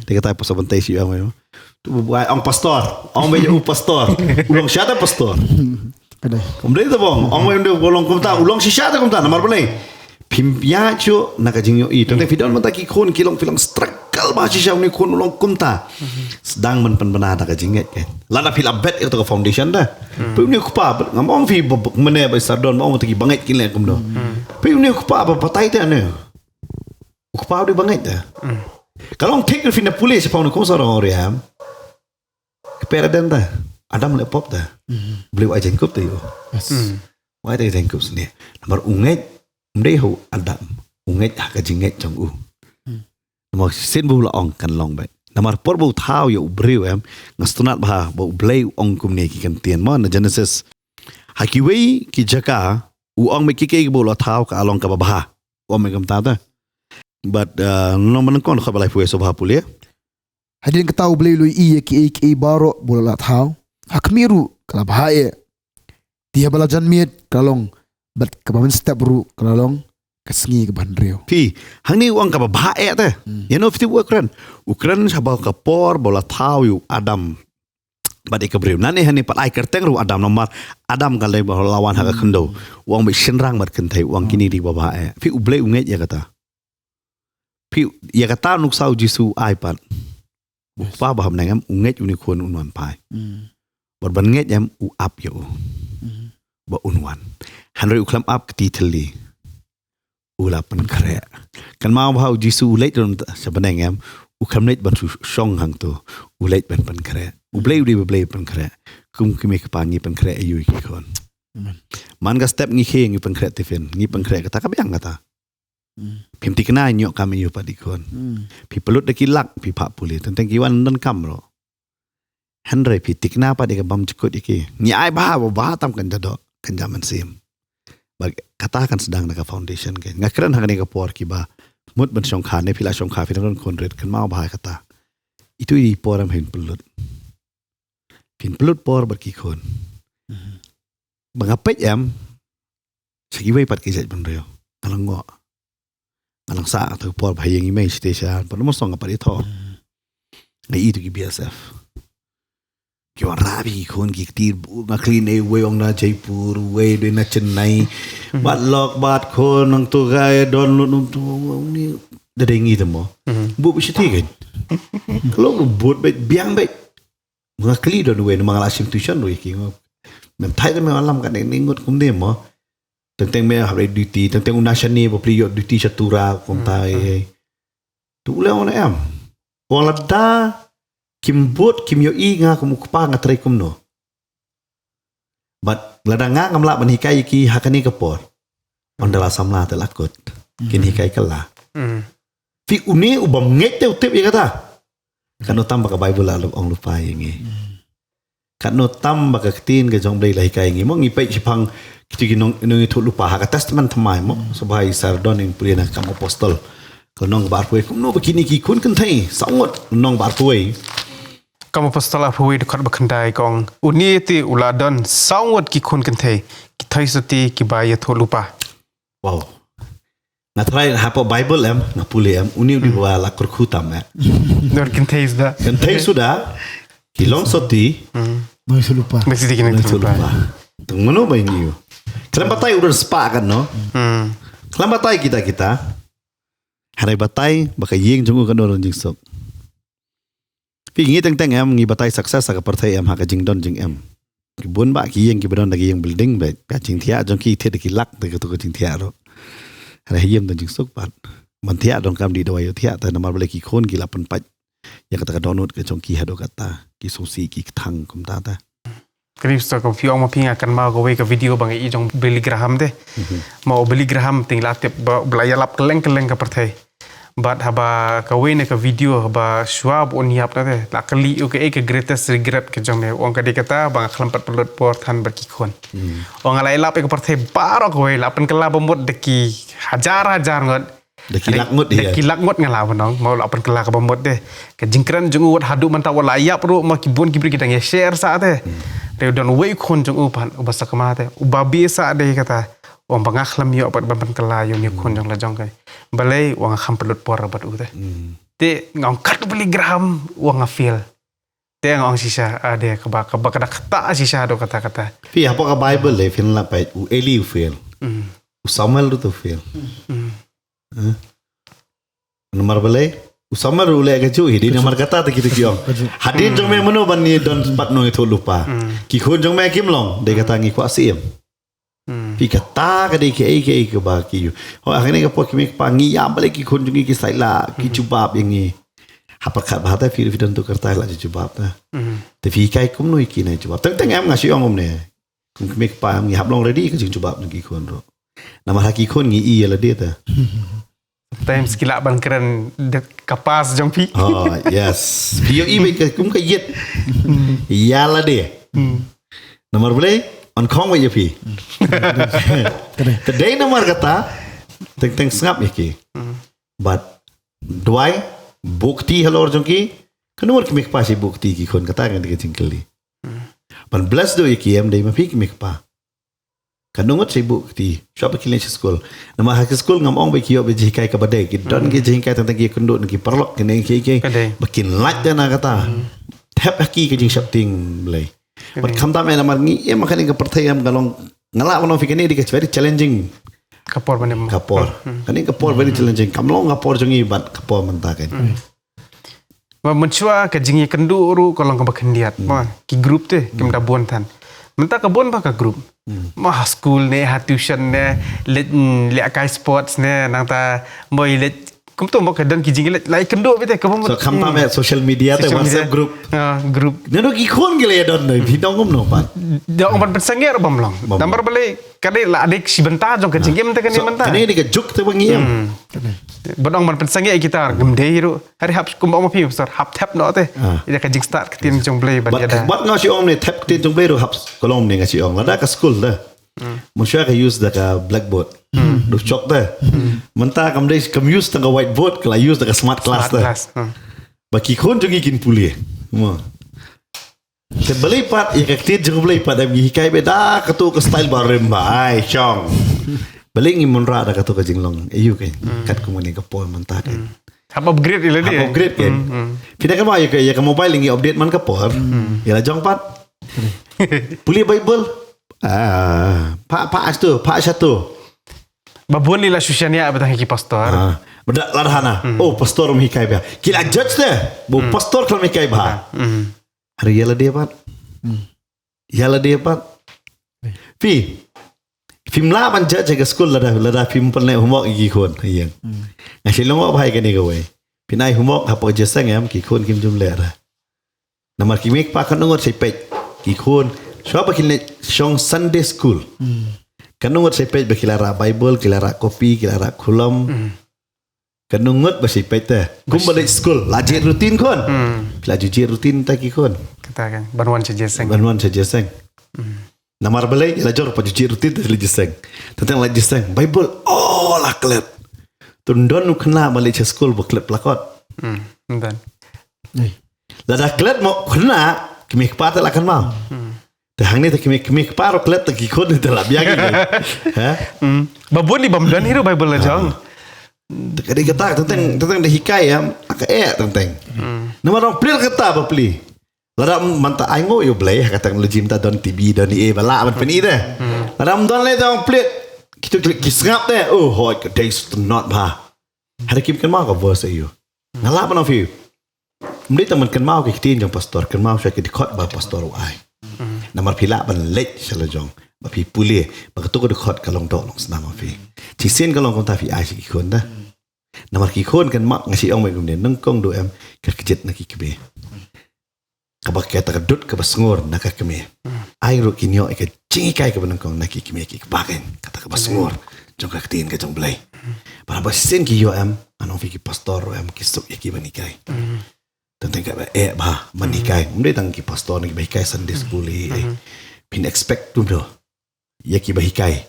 Te kata pastor Bantai shu ong em. Tu ba ong pastor, ong ba u pastor. U long shisha te pastor. Ka dei. Ym dei te bong, ong ba u long kumta, u long shisha te kumta, namar balei? Phim ïaid shuh na ka jingïohi. Tang phi don mynta ki khun ki long, phi long struggle bha shisha, une u khun u long kumta. Sdang ban pynbna da ka jingngeit kein. Lada phi la bet ïa ka foundation da. Phi, une u kpa, ngam ong phi ba, ba, mynne ba sdang don, ba ong te ki bangeit kin leh kumno. Phi, une u kpa ba batai te ne. U kpa u dei bangeit te. Ka long thik ruh phi na pule shaphang une u khun sarong riam. Ka pyrshah da. Adam leh pop te. Blei u ai jingkup te ïa u. Yes. U ai te jingkup sniew. Namar u ngeit, ym dei ha u Adam. U ngeit ha ka jingngeit jong u. Namar shisien ba u la ong kan long beit. Namar por ba u thaw ïa u briew em, nga sngewtynnat bha ba u Blei u ong kumne ki kyntien mo na Genesis. Ha kiwei ki jaka, u ong beit kiei kiei ba u la thaw ka long kaba bha. U ong beit kumta te. Bad, uh, nong manang kon khat ba laiphew shuwa ba pule. Hadien kata u Blei u la ïohi ïa kiei kiei baroh ba u la thaw. Ha khmih ruh ka la bha eh. Te haba la jan miet ka la long, bad kaba mynstep ruh ka la long ka sngi kaba hynriew. Phi, hangne u ong kaba bha eh te. Ïa no phi tip u kren. U kren shaphang ka por ba u la thaw ïa u Adam. Bad ïa ka briew. Nangne hangne pat ai kyrteng ruh Adam namar Adam ka dei ba la wan ha ka khyndew. U ong beit shynrang bad kynthei, u ong kine dei ba bha eh. Phi, u Blei u ngeit ïa kata. Phi, ïa kata nuksa u Jisu u ai pat. U Kpa ba ha bneng em, u ngeit une u khun un wan phai. Bad ban ngeit em, u ap ïa u. Ba un wan. Hynrei u khlem ap kti thylli. U la pynkhreh. Kynmaw bha u Jisu u leit ruh sha bneng em, u khlem leit ban shu shong hangto. U leit ban pynkhreh. U Blei u dei ba Blei pynkhreh. Kum kmie kpa ngi pynkhreh aïu ïa ki khun. Man ka step ngi khie ngi pynkhreh tiffin, ngi pynkhreh kata ka biang kata. Phim tikna ïoh kam ïoh pat ïa ki khun. Phi pynlut da ki lak, phi phah pule. Teng teng ki wan donkam ruh. Hynrei phi tikna pat ïa ka bam jukut ïa ki. Ngi ai bha, bha, bha tam kan ja doh, kan ja mynsiem. Bad kata kan sdang na ka foundation kein. Nga kren ha kane ka por kiba mut ban shongkha ne phi la shongkha phi dang don khun rit, kynmaw bha kata. Itu i por em phin pynlut. Phin pynlut por bad ki khun. Ba nga peit em, sha kiwei pat ki jaitbynriew. Nga la ngoh. Nga la sah ha ka por ba ha ïing i mei shatei sha, pat mo song nga pat i tho. Nga i tu ki B S F. Ki wanrah bha ki khun ki kti, nga kylli ne uwei ong na Jaipur, uwei dei na Chennai. Bad lok bad khun nangto ka don lut nangto, uni da dei ngi te mo. Buh bha shatei kein. Ka long bha bad biang bha. Nga kylli don uwei, namar nga la shim tuition ruh ïa ki, nga. Mem thait te mem alam katne ngut kumne mo. Teng teng me hap leit duty, teng teng u na shane bapli ïoh duty sha Tura kumta ei. Tu u la ong em. Ong lada kim bud kim ïohi nga kum u kpa nga trei kumno. Bad lada nga ngam lah ban hikai ïa ki ha kane ka por. Ynda la samla te la kut. Kin hikai kylla. Phi, une u bym ngeit te u tip ïa kata. Katno tam ba ka Baibl la ong lypa ïa ngi. Katno tam ba ka ktien ka jong Blei la hikai ïa ngi mo, ngi peit shaphang kito ki nong, nongïathuhlypa ha ka Testament Thymmai mo. Sngewbha i Sir Don in pule na Kam Apostol. Ka lynnong ba arphew wei, kumno ba kine ki khun kynthei saw ngut, lynnong ba arphew wei. Kam Apostol arphew wei dkhot ba khyndai ka ong, une te u la don saw ngut ki khun kynthei, ki theisotti kiba ïathuhlypa. Wow. Nga tharai hapoh Baibl em, nga pule em, une u dei uba la kyrkhu tam eh. Don kynthei suda. Kynthei suda, ki long sotti. Nongïathuhlypa. Mesti ki nongïathuhlypa. Te mano ba ïohi. Khlem batai u don spah katno. Khlem batai kita kita. Hynrei batai ba ka ïing jong u katno don jingsuk. Phi, ngi teng teng em, ngi batai success ha ka pyrthei em, ha ka jingdon jingem. Ki bun bah ki ïing kiba don da ki ïing building beit. Ka jingthiah jong ki thied da ki lak da kato ka jingthiah ruh. Hynrei ha ïing don jingsuk pat. Ban thiah donkam dei dawai ïoh thiah te namar balei ki khun ki la pynpait ïa kata ka dohnud ka jong ki haduh katta. Ki sngewsih ki kthang kumta te. Kane sa ka phi ong ma phi nga kynmaw kawei ka video ba nga i jong Billy Graham te. Ma u Billy Graham te ngi la tip ba u la ïalap kylleng kylleng ka pyrthei. Bad haba kawei na ka video haba shuwa ba un ïap na te, la kylli u kaei ka greatest regret ka jong me, u ong ka dei kata ba nga khlem pat pynlut por than bad ki khun. U ong nga la ïalap ïa ka pyrthei baroh kawei, la pynkylla ba mut da ki hajar hajar ngut. Da ki lak ngut, da ki lak ngut nga la ban ong, mo, la pynkylla kaba mut de. Ka jingkren jong u wat haduh mynta wat la ïap ruh, mo, ki bun ki briew ki dang ïa share sa te. Te don uwei u khun jong u pat uba sakma te, uba bit sa de kata. Ong ba nga khlem ïoh pat ban pynkylla ïa une u khun jong la jong ka. Balei? Ong nga kham pynlut por bad u te. Te nga ong kat u Billy Graham, ong nga fail. Te nga ong shisha, ah, de kaba, kaba ka da kata shisha, do kata kata. Phi, hapoh ka Bible le, phin lah peit, u Eli u fail. U Samuel ruh u fail. Namar balei? U Samuel ruh u leh kajuh hi, dei namar kata te kita ki ong, hadien jong me mano ban ïadon pat nongïathuhlypa? Ki khun jong me kim long, dei kata ngi kwah siem. Phi, kata ka dei kaei kaei kaba ki ïoh. Ho, ha kane ka por ki mei ki pa ngi ïam balei ki khun jong ngi ki saila, ki jubab ïa ngi. Ha pyrkhat bha te phi, phi don tu kartai la jubab te. Te phi hikai kumno ïa ki na jubab. Teng teng em nga shu ong kumne. Kum ki mei ki pa em ngi hap long ready ka jingjubab jong ki khun ruh. Namar ha ki khun ngi i ïa lade te. Sometimes ki lah ban kren de ka past jong phi. Oh, yes. Phi ïohi beit ka kum ka ïit. Ïa lade. Namar balei? Yn khong beit ïa phi. Te dei namar kata, teng teng sngap ïa ki. Bad duwai, buh kti halor jong ki. Kano ngut ki mei ki pa shi buh kti ki khun, kata ka dei ka jingkylli. Ban bless duh ïa ki em dei ma phi ki mei ki pa. Kano ngut shi buh kti, shuwa ba kin leit sha skul. Namar ha ka skul ngam ong ba ki ïoh ba jinghikai kaba dei, ki don ki jinghikai tang tang ki kynduh na ki paralok, ki ne ki ki. Ka dei. Ba kin lait da na kata. Thep ha ki ka jingsheptieng Blei. Bad khamtam eh namar ngi im ha kane ka pyrthei em ka long, nga lah ban ong phi kane dei ka very challenging. Ka por ban im. Ka por. Kane ka por very challenging. Kam long ka por jong ngi bad ka por mynta kan. Ba mynshuwa ka jingïakynduh ruh ka long kaba khyndiat. Ma ki group te kim da bun than. Mynta ka bun ba ka group. Ma ha school ne, ha tuition ne, leh, mm, leh kai sports ne, nangta mo i leh kumto mo ka don ki jingïaleh, leh kynduh beit te kaba mut. So khamtam eh social media te, social media, WhatsApp group. Ah, group. Nano ki khun ki leh don dei, phi dang ngam no pat. Da ong ban pynsangeh ruh bym long. Namar balei ka dei la dei shi bynta jong ka jingim te kane mynta. Kane ni ka juk te ba ngi im. Ba dang ban pynsangeh kita ngam dei ruh. Hari hap kumba ma phi pastor hap thep noh te. Ïa ka jingstad ktien jong Blei ban ïada. Bad nga shu ong ne thep ktien jong Blei ruh hap ka long ne nga shu ong. Lada ka school te. Mynshuwa ka use da ka blackboard. Du chok te. Mynta kam dei kam use tang ka whiteboard, ka la use da ka smart class te. Ba ki khun jong ngi kin pule. Mo. Te balei pat ïa ka ktien jong Blei pat em ngi hikai beit da kato ka style ba rim ba ai shong. Balei ngim wanrah da kato ka jinglong. Aïu kan. Kat kum kane ka por mynta kan. Hap upgrade ïa lade. Hap upgrade kan. Phi da kynmaw ïa ka, ïa ka mobile ngi update man ka por. Ïa la jong pat. Pule Bible. Ah, pa pa astu, pa shatu. Ba bun li la shu shaniah beit ha ki pastor. Ah, bad la da hana. Oh, pastor um hikai bha. Ki la judge te. Ba pastor khlem hikai bha. Hari ïa lade pat. Ïa lade pat. Phi. Phim lah ban judge ha ka school lada, lada phim pynleh homework ïa ki khun. Ïa. Nga shu long bha ïa kane kawei. Phin ai homework hapoh jingïaseng em ki khun kim ju leh re. Namar ki mei ki pa kano ngut shai peit ki khun. Shuwa ba kin leit shong Sunday school. Kano ngut shai peit ba ki la rah Bible, ki la rah copy, ki la rah khulom. Kano ngut ba shai peit te. Kumba leit school la jied routine khun. Ki la ju jied routine te ki khun. Kata kan ban wan sha jingïaseng. Ban wan sha jingïaseng. Namar balei ïa la jong pat ju jied rutin te la jingïaseng. Tang tang la jingïaseng Bible. Oh, la klet. Te don u khynnah ba leit sha skul ba klet la kot. Hmm, don. Lada klet mo khynnah, ki mei ki pa te la kynmaw. Te hangne te ki mei, ki mei ki pa ruh klet te ki khun te la biang ki. Ha? Hmm. Ba bun li bym don hi ruh Bible la jong. Te ka dei kata, tang tang, tang tang da hikai em, ka eh tang tang. Namar dang plie kata ba plie. Lada mynta ai nguh ïa U Blei ha ka technology mynta don T V, don ïa ba lah ban pyni te. Lada ym don lei te ong plie. Kitu ki sngap te. Oh, hooid ka dei sngewtynnat bha. Hynrei kim kynmaw ka verse aïu. Nga lah ban ong phi. Ym dei tang ban kynmaw ki ktien jong pastor, kynmaw sha ki dkhot ba pastor u ai. Namar phi lah ban leit sha la jong ba phi pule ba katu ka dkhot ka long doh long snam ha phi. Shisien ka long kumta phi ai sha ki khun te. Namar ki khun kynmaw, nga shu ong beit kumne, nyngkong duh em ka kjit na ki kmie. Kaba kata ka dud kaba sngur na ka kmie. Ai ruh kin ïoh ïa ka jinghikai kaba nyngkong na ki kmie ki kpa kein, kata kaba sngur jong ka ktien ka jong U Blei. Bad haba shisien ki ïoh em, ngan ong phi ki pastor ruh em ki suk ïa ki ban hikai. Tang tang kaba eh bha ban hikai. Ym dei tang ki pastor ne kiba hikai Sunday school hi. Phin expect kumno ïa kiba hikai.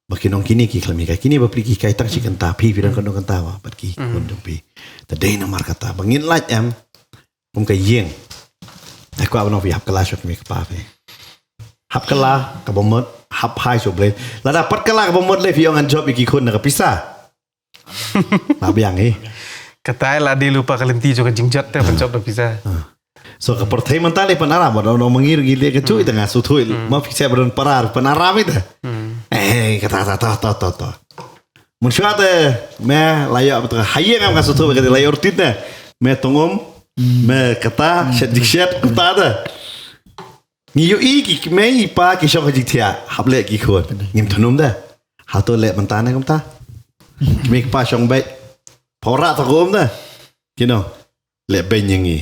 Ba ki nong kine ki khlem hikai, kine ba pli ki hikai tang shi kynta, phi phi don kano kynta ba bad ki khun jong phi. Te dei namar kata ba ngin lait em kum ka ïing. Ai kwah ban ong phi hap kylla shuh ki mei ki pa phi. Hap kylla kaba mut, hap phai shuh Blei. Lada pat kylla kaba mut lei phi ong ngan jop ïa ki khun na ka pisa. Lah biang hi. Kata la dei lypa ka lynti jong ka jingjot te ban jop da pisa. So ka pyrthei mynta lei pynaram ba don ma ngi ruh ngi leh kajuh ita nga suthui. Ma phi seh ba don para pynaram ita. Eh kata ta ta ta ta ta. Mynshuwa te me la ïoh ba ha ïing nga suthui ba ka dei la ïoh rutin te. Me tong um, me kata shet dik shet kata te. Ngi ïohi ki mei pa ki shong ha jingthiah hap leh ki khun. Ngim thnum da. Hato leh mynta ne kumta. Ki mei ki pa shong beit. Phora to kum da. Ki no. Leh beiñ ïa ngi.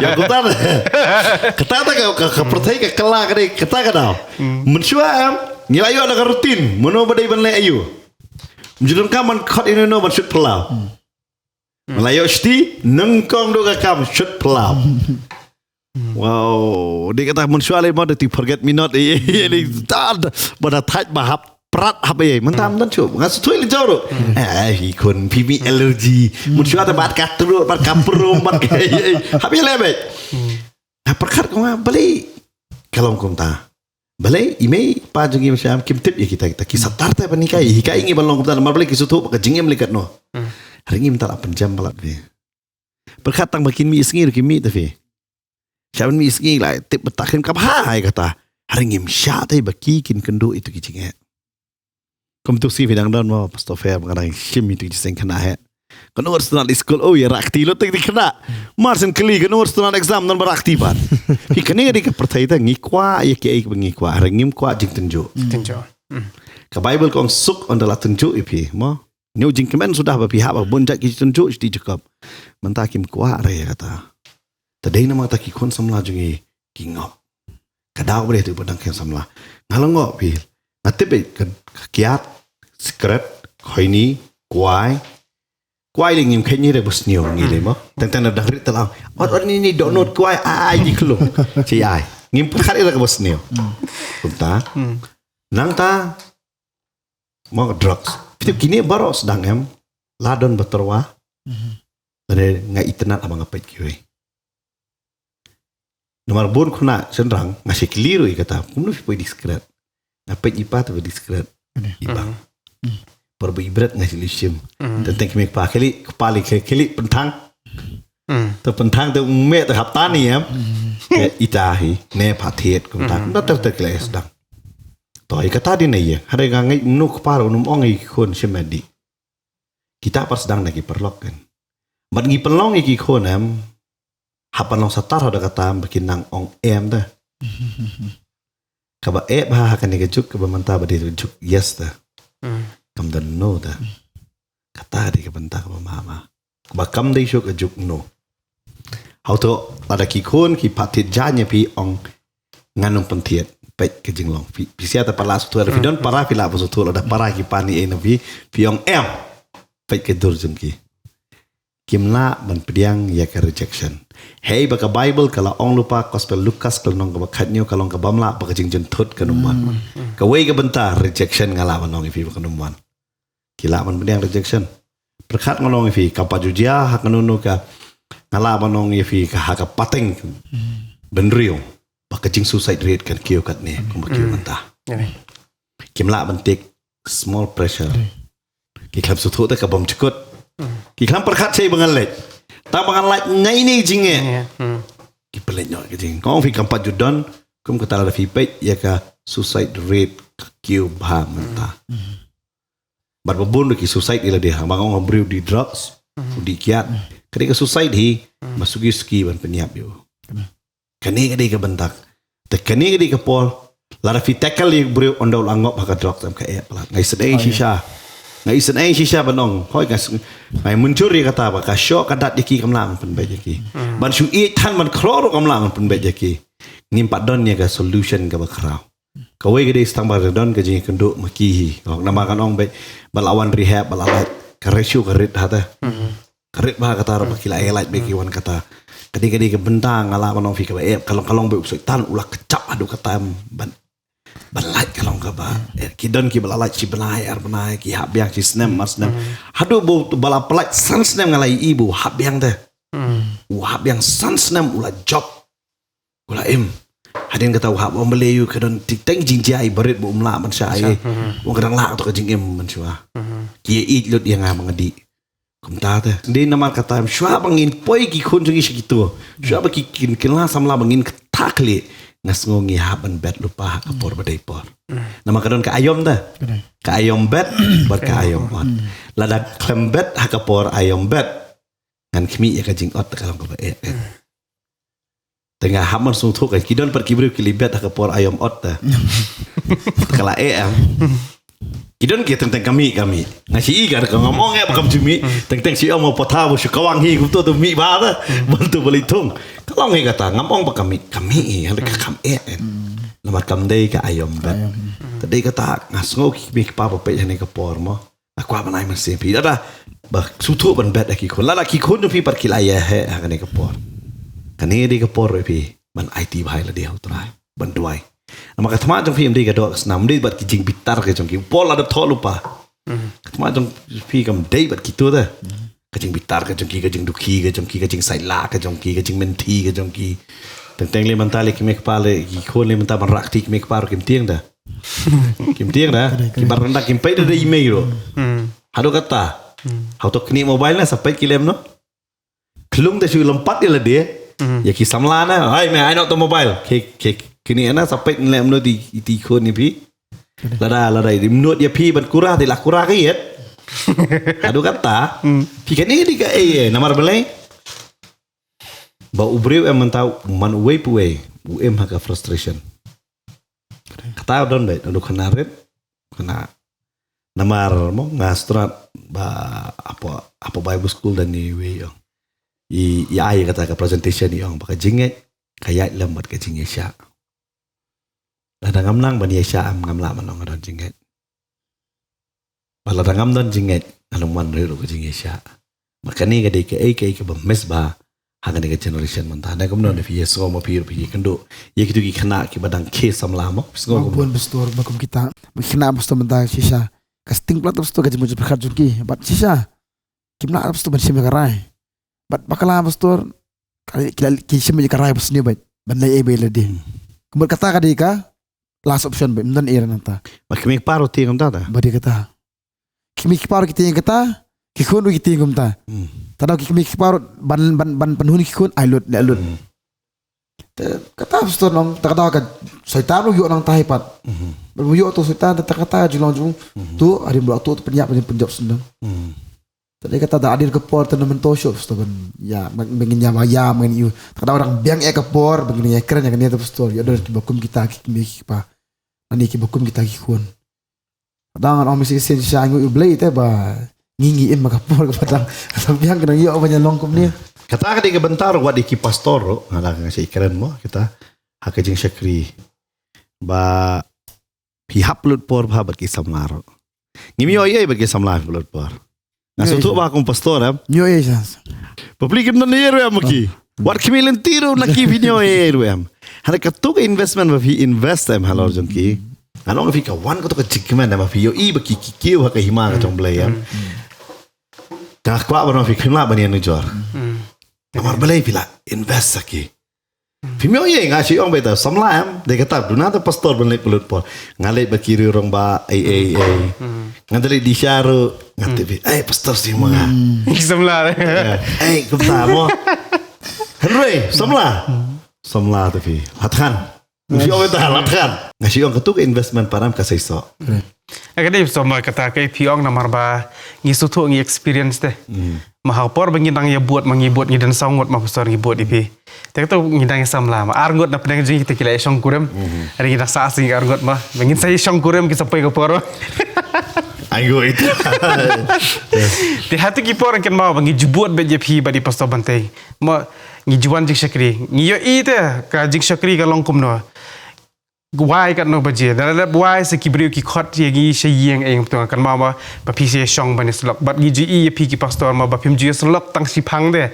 Ïa kumta da. Kata da ka ka pyrthei ka kylla ka dei kata ka daw. Mynshuwa em ngi la ïoh da ka rutin. Mano ba dei ban leh ayu. Mjudon ka man khot ino no ban shut phyllaw. Malai ïoh shti nyngkong duh ka kam shut phyllaw. Wow, dei kata mynshuwa lei mo dei ti forget me not. Dei tad ba da thait ba hap prat hap ei mynta mynta shu nga suthui lei jawru. Eh hi khun phi mi allergy. Mynshuwa te bat ka tru bat ka prum bat ka hap ei lei beit. Nga pyrkhat ko nga balei ka long kumta. Balei i mei pa jong ngi mynshuwa kim tip ïa kita kita ki satar te ban hikai hikai ngi ban long kumta namar balei ki suthu ba ka jingim lei katno. Hari ngi mynta la pynjem palat phi. Pyrkhat tang ba kin mih sngi ruh kim mih te phi. Sha ban mih sngi la tip ba ta khlem ka bha ïa kata. Hari ngim shah te ba ki kin kynduh ïa tu ki jingeh. Kum tu sngi phi dang don mo Pastor Fair ba nga dang shim ïa tu ki jingkynduh heh. Kano ar stunat di skul oh ïa rakti lut te ki kynduh. Mar syn kylli kano ar stunat exam nan ba rakti ban. Phi kane ka dei ka pyrthei te ngi kwah ïa kiei ba ngi kwah. Hari ngim kwah jingtynjuh. Tynjuh. Ka Bible ka ong suk ynda la tynjuh ïa phi mo. Ñiew jingkmen suda ba phi hap ba bun jait ki jingtynjuh sha Jakob. Mynta kim kwah re ïa kata. Te dei namar kata ki khun samla jong ngi ki ngop. Ka daw ba dei tu ba dang khun samla. Nga la ngop phi. Nga tip beit ka kiad, sikret, khoini, kwai. Kwai lei ngim khet ngi re ba sniew ngi lei mo. Teng teng na dang rit te la ong. Ot ot ni ni dohnud kwai ai di klung. Ci ai. Ngim pyrkhat ïa ka ba sniew. Kumta. Nangta mo drugs. Phi tip kine baroh sdang em la don ba tyrwa. Lane nga itynnad haba nga peit kiwei. Namar bun khynnah shynrang nga shakli ruh ïa kata kumno phi poi discreet. Nga peit i pa te ba discreet. I ba. Por ba i bret nga shakli shim. Teng teng ki mei ki pa khali kpa lei khali pynthang. Te pynthang te ung meh te hapta ni em. Ita hi ne pha thied kumta kumta ter ter ki la sdang. To ïa kata dei na ïa hynrei nga ngeit mynno kpa ruh nym ong ïa ki khun shim ïa dih. Kita pat sdang na ki paralok kan. Bad ngi pynlong ïa ki khun em. Hap ban long satar ha da kata ba kin nang ong em da. Kaba eh bha ha kane ka juk kaba mynta ba dei ka juk yes da. Kam da no da. Kata dei ka bynta kaba mama. Ba kam dei shuh ka juk no. Hau to lada ki khun ki pat thied jaiñ ïa phi ong ngan ym pynthied peit ka jinglong phi. Phi sia ta pala suthu lada phi don para phi lah ba suthu lada para ki pan ïa na phi phi ong em. Peit ka dur jong ki. Kim lah ban pdiang ïa ka rejection. Hei ba ka Bible ka la ong lypa gospel Lukas ka la ong kaba khatñiew ka long kaba mlah ba ka jingjynthut ka numwan. Kawei ka bynta rejection nga lah ban ong ïa phi ba ka numwan. Ki lah ban pdiang rejection. Pyrkhat nga long ïa phi kam pat ju jia ha kano kano ka nga lah ban ong ïa phi ka ha ka pateng bynriew ba ka jing suicide rate kan kiew katne kumba kiew mynta. Kim lah ban take small pressure. Ki khlem suthu te ka bom jukut. Ki khlem pyrkhat sei ba ngan leit. Ta ba ngan leit ngai ni jingeh. Ki pynleit noh ka jing. Kong phi kam pat ju don kum kata lada phi peit ïa ka suicide rate ka kiew bha mynta. Bad ba bun ki suicide ila dei ha ba ngong briew di drugs u di kiad. Ka dei ka suicide hi ba sugi suki ban pynïap ïa u. Kane ka dei ka bynta. Te kane ka dei ka por lada phi tackle ïa briew ynda u la ngop ha ka drugs em ka eh palat. Ngai sdei shisha. Ngai sdei shisha ban ong hoi ka ngai mynjur ïa kata ba ka shoh ka dat ïa ki kam lah ban pynbeit ïa ki. Ban shu ïeit than ban khlor ruh kam lah ban pynbeit ïa ki. Ngim pat don ïa ka solution kaba khraw. Kawei ka dei tang ba don ka jingïakynduh ma ki hi. Ka hok namar kan ong beit ba la wan rehab ba la lait ka ratio ka rit ha te. Ka rit ba kata ruh ba ki la ïalait beit ki wan kata. Ka dei ka dei ka bynta nga lah ban ong phi kaba eh ka long ka long beit u Soitan u la kjap haduh kata em ban ban lait ka long Kaba, eh, ki don kiba la lait shi bnai ar bnai, ki hap biang shi snem ar snem. Haduh ba u, ba la pynlait san snem nga la ïohi ba u hap biang te. U hap biang san snem u la jop. U la im. Hadien kata u hap, u ong balei u, ka don teng teng jingjia iba rit ba um lah ban shah ïa. U ong ka dang lah kato ka jingim mynshuwa. Ki ïeit lut ïa nga ba nga dih. Kumta te. Dei namar kata, shuwa ba ngin poi ki khun jong ngi sha kito, shuwa ba ki, kin, kin la samla ba ngin kata khlieh, nga sngew ngi hap ban bet lypa ha ka por ba dei por. Namar ka don ka aïom te. Ka aïom bet bad ka aïom ot. Lada khlem bet ha ka por aïom bet, ngan khmih ïa ka jingot, te ka long kaba eh. Te nga hap ban sngewthuh, kan, ki don pat ki briew ki la bet ha ka por aïom ot te. Te ka la eh, em. Ki don ki teng teng ka mih, ka mih. Nga shu ïohi ka, ka ngam ong eh ba kam ju mih. Teng teng shu ong mo, pota ba shu kawang hi kumto, to mih ba te. Ban to ba leit thung. Ka long hi kata, ngam ong ba ka mih, ka mih hi, hynrei ka kam eh, em. Namar kam dei ka aïom bet. Te dei kata, nga sngew ki kmie ki kpa ba peit ha kane ka por mo, nga kwah ban ai mynsiem phi, lada ba sngewthuh ban bet ïa ki khun, lada ki khun jong phi pat ki la ïa heh ha kane ka por, kane dei ka por ïa phi ban aiti bha ïa lade ha U Trai, ban duwai. Namar ka thma jong phi ym dei ka doh ka snam, ym dei bad ki jingbitar ka jong ki. U Paul la dep thoh lypa. Ka thma jong phi kam dei bad kito te. Ka jingbitar ka jong ki, ka jingdukhi ka jong ki, ka jingsaitlah ka jong ki, ka jingmynthi ka jong ki. Teng teng lei mynta lei ki kmie ki kpa lei, ki khun lei mynta ban rah kti ki kmie ki kpa ruh kim tieng te. Kim tieng te. Ki bar rynda kim peit da i mei ruh. Haduh kata. Hato knieh mobile na sa peit ki lem noh. Khlung te shu lympat ïa lade. Ïa ki samla na, "Hai me, ai noh to mobile." Ki, ki, knieh na sa peit lem noh ïa i, i khun i phi. Lada, lada i mut ïa phi ban kura, te la kura ka ïet. Haduh kata. Phi, kane dei kaei, eh, namar balei? Ba u briew em mynta, man uwei pa uwei u im ha ka frustration. Kata don beit, naduh khynnah rit, khynnah, namar mo nga start ba hapoh, hapoh Bible school don iwei i ong, i, i ai kata ka presentation, i ong ba ka jingngeit ka ïaid lem bad ka jingïaishah. Lada ngam nang ban ïaishah, ngam lah ban ong nga don jingngeit. Bad lada ngam don jingngeit, ngan ym wan rieh ruh ka jingïaishah. Bad kane ka dei kaei kaei kaba miss bha ha kane ka generation mynta. Nangta kumno, phi ïa sngew mo, phi ruh phi ïa kynduh ïa kito ki khynnah kiba dang khie samla mo? Phi sngew kumno? Bun pastor, ba kum kita, ba ki khynnah pastor mynta shisha, ka sting palat pastor ka jingmut jingpyrkhat jong ki. Bad shisha kim lah pastor ban shim ïa ka rai. Bad bakla pastor, ki la, ki shim ïa ka rai ba sniew beit ban leh ei ba ïa lade. Kumta kata ka dei ka last option beit, ym don ei nangta. Ba ki kmie ki kpa ruh tieng kumta te. Ba dei kata. Ki kmie ki kpa ruh ki tieng kata, ki khun ruh ki tieng kumta. Te daw ki kmie ki kpa ruh ban, ban, ban pynhun ki khun, ai lut, leh lut. Te kata pastor, nang, te ka daw ka Soitan ruh ïoh nangta hi pat. Ba ïoh to Soitan, te kata jinglong jong to, hadien ba la to, to pynïap, hadien pynjop sngewdon. Te dei kata, da hadien ka por te na mynta shuh pastor ban, ïa, ban, ban ngin ïa ba ïa, ban ngin ïa. Te ka daw dang biang ïa ka por ban ngin ïa kren ïa kane te pastor. Ïa don kiba kum kita ki kmie ki kpa, lane kiba kum kita ki khun. Ka daw ngan ong mynshisien shisha, ngi ïohi U Blei te ba ngi, ngi im ha ka por kaba dang, dang biang, ka dang ïoh ban ïa long kumne. Kata ka dei ka bynta ruh wat ïa ki pastor ruh, nga la, nga shu kren mo kita ha ka jingshakri, ba phi hap pynlut por bha bad ki samla ruh. Ngim ïoh ei bad ki samla, phi pynlut por. Nga sngewthuh ba kum pastor, em, ïoh ei sha. Bapli kim don ei ruh em ma ki. Wat khmih lynti ruh na ki, phi ïoh ei ruh em. Hynrei katu ka investment ba phi invest, em, halor jong ki, ngan ong ïa phi, ka wan kato ka jingkmen, em, ba phi ïohi ba ki, ki kiew ha ka hima ka jong U Blei, em. Nga kwah ban ong phi khlem lah ban ïanujor. Namar balei? Phi la invest ha ki. Phim ïoh ei, nga shu ong beit, samla em, dei kata, duna te pastor ban leit pynlut por. Nga leit bad ki riew rangbah, ei, ei, ei. Nga da leit dih sha ruh, nga tip, ei, pastor shu ma nga. Samla. Eh, ei, kumta mo. Hynrei samla, samla te phi, la thngan. Nga shu ong beit, la thngan. Nga shu ong katu ka investment pat em ka seisoh. Ka dei samla kata ka, phi ong, namar ba ngi sngewthuh, ngi experience te. Ma ha ka por ba ngi dang ïa bud, ma ngi bud, ngi don saw ngut ma pastor, ngi bud ïa phi. Te kato ngi dang ïa samla, ma ar ngut na pdeng jong ngi te ki la ïa shongkurim. Hynrei ngi dang sah sing ar ngut ma, ma ngin sa ïa shongkurim ki sa poi ka por. Ai go ita. Te ha tu ki por kynmaw ba ngi ju bud beit ïa phi bad i pastor Bantei. Ma ngi ju wan jingshakri. Ngi ïohi te ka jingshakri ka long kumno. Wai katno baje, da la dep wai sa ki briew ki khot ïa ngi sha ïing, ïing, to kynmaw ba, ba phi sa ïa shong ban ïa syllok. Bad ngi ju ïohi ïa phi ki pastor ma ba phim ju ïa syllok tang shiphang te.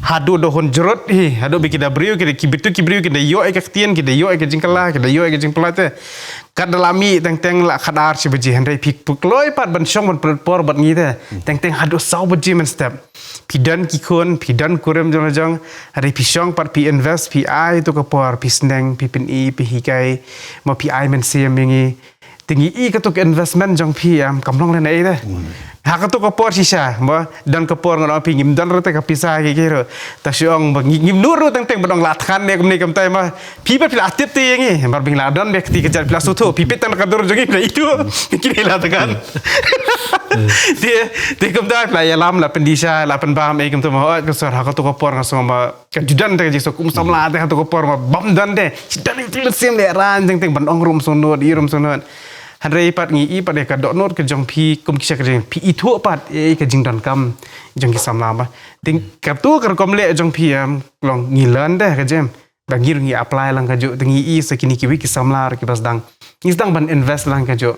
Haduh da hun jrut hi, haduh ba ki da briew, ki da, ki bitu ki briew, ki da ïoh ïa ka ktien, ki da ïoh ïa ka jingkylla, ki da ïoh ïa ka jingpyllait te. Kat da la mih teng teng la khatar shi baje, hynrei phi pyrkhat pat ban shong ban pynlut por bad ngi te. Teng teng haduh saw baje mynstep. Phi don ki khun, phi don kurim jong la jong, hynrei phi shong pat phi invest, phi ai tu ka por, phi sneng, phi pyni, phi hikai, mo phi ai mynsiem ïa ngi. Te ngi i katu ka investment jong phi em, kam long lehnohei te. Ha katu ka por shisha, mo, don ka por ngan ong phi ngim don ruh te ka pisa ki ki ruh. Ta shu ong ba ngi, ngim nud ruh teng teng ban ong la thngan ne kumne kumtai mo. Phi ba phi la tip te ïa ngi, mar ba ngi la don bad kti ka jait phi la sngewthuh, phi peit tang ka dur jong ngi phi la ithuh. Kine la thngan. Te, te kumta phi la ïalam la pyndisha, la pynbam ei kumta mo, oh, ka sor ha katu ka por nga sngew mo. Ka ju don te ka jingsuk kum samla te ha tu ka por ma bam don te. Shi don ïa u mynsiem lehrain teng teng ban ong ruh ym sngewnud, i ruh ym sngewnud. Hynrei pat ngi i pat ïa ka dohnud ka jong phi kum ki sha ka jong phi ithuh pat ïa ka jingdonkam jong ki samla ba. Te katu ka rukom leh jong phi em long ngi learn te ka jingim. Ba ngi ruh ngi apply lang kajuh te ngi i sa kine kiwei ki samla ruh kiba sdang. Ngi sdang ban invest lang kajuh.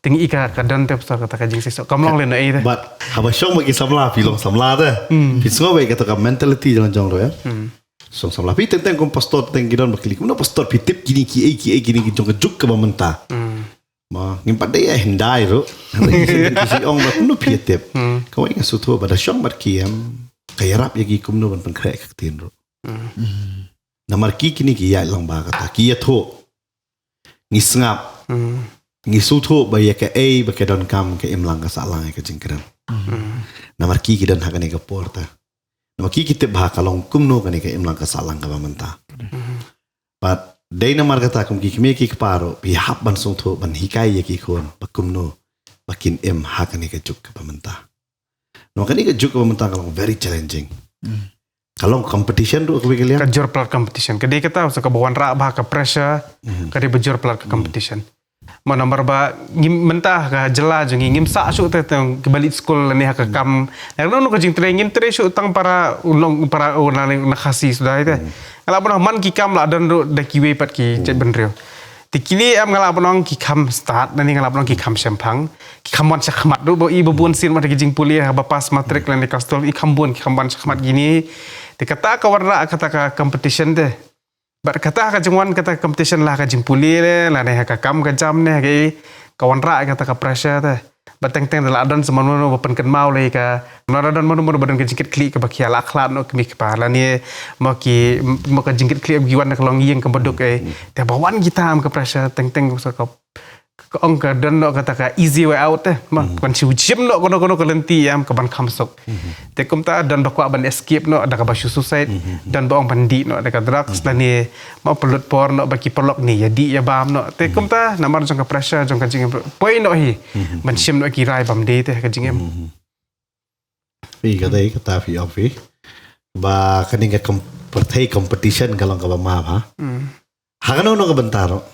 Te ngi i ka, ka don te pasal kata ka jingseisoh. Kam long lehnohei te. But haba shong ba ki samla, phi long samla te. Phi sngew ba kata ka mentality jong jong ruh, eh. Shong samla. Phi teng teng kum pastor teng ki don ba kylli. Kumno pastor phi tip kine kiei kiei kine ki jong ka juk kaba mynta. Ma ngim pat dei ai hyndai ruh. Hynrei ki shu ong ba kumno phi tip. Kawei nga sngewthuh ba da shong bad ki em. Ka ïarap ïa ki kumno ban pynkhreh ka ktien ruh. Namar ki kine ki ïaid lang ba kata ki ïathuh. Ngi sngap. Ngi sngewthuh ba ïa kaei ba ka donkam ka imlang ka sahlang ïa ka jingkren. Namar ki ki don ha kane ka por te. Namar ki ki tip ba ka long kumno kane ka imlang ka sahlang kaba mynta. But dei namar kata kum ki kmie ki kpa ruh phi hap ban sngewthuh ban hikai ïa ki khun ba kumno ba kin im ha kane ka juk kaba mynta. Namar kane ka juk kaba mynta ka long very challenging. Ka long competition ruh kaba ka liang. Ka jur palat competition. Ka dei kata sa kaba wanrah ba ka pressure. Ka dei ba jur palat ka competition. Ma namar ba ngim mynta ka jylla jong ngi ngim sah shuh te tang kaba leit skul lane ha ka kam. Lane no ka jingtrei ngim trei shuh tang para u long para u na na Khasi suda te. Nga lah ban ong man ki kam la don ruh da kiwei pat ki jaitbynriew. Te kine em nga lah ban ong ki kham stad, lane nga lah ban ong ki kham shemphang, ki kham wan shakhmat ruh ba i ba bun sien ma da ki jingpule haba pass matric lane class twelve i kham bun ki kham wan shakhmat kine. Te kata ka wanrah kata ka competition te. Bad kata ka jingwan kata ka competition la ka jingpule le, lane ha ka kam ka jam ne ha ka i, ka wanrah kata ka pressure te. Ba teng teng da la don sa mano mano ba pynkynmaw lei ka, mano don mano mano ba don ka jingkitkhlieh kaba khia la khlad noh kmie kpa lane mo ki mo ka jingkitkhlieh ba ki wan da ka longïing kaba duk ei. Te ba wan kita em ka pressure teng teng sa ka ka ong ka don noh kata ka easy way out te. Ma kan shu jim noh kono kono ka lynti em ka ban kham suk. Te kumta don ba kwah ban escape noh da kaba shu suicide, don ba ong ban dih noh da ka drugs lane ma pynlut por noh ba ki paralok ne ïa dih ïa bam noh. Te kumta namar jong ka pressure jong ka jingim poi noh hi ban shim noh ki rai bam dei te ka jingim. Phi ka dei kata phi ong phi ba kane ka pyrthei competition ka long kaba ma ba ha kano no ka bynta ruh.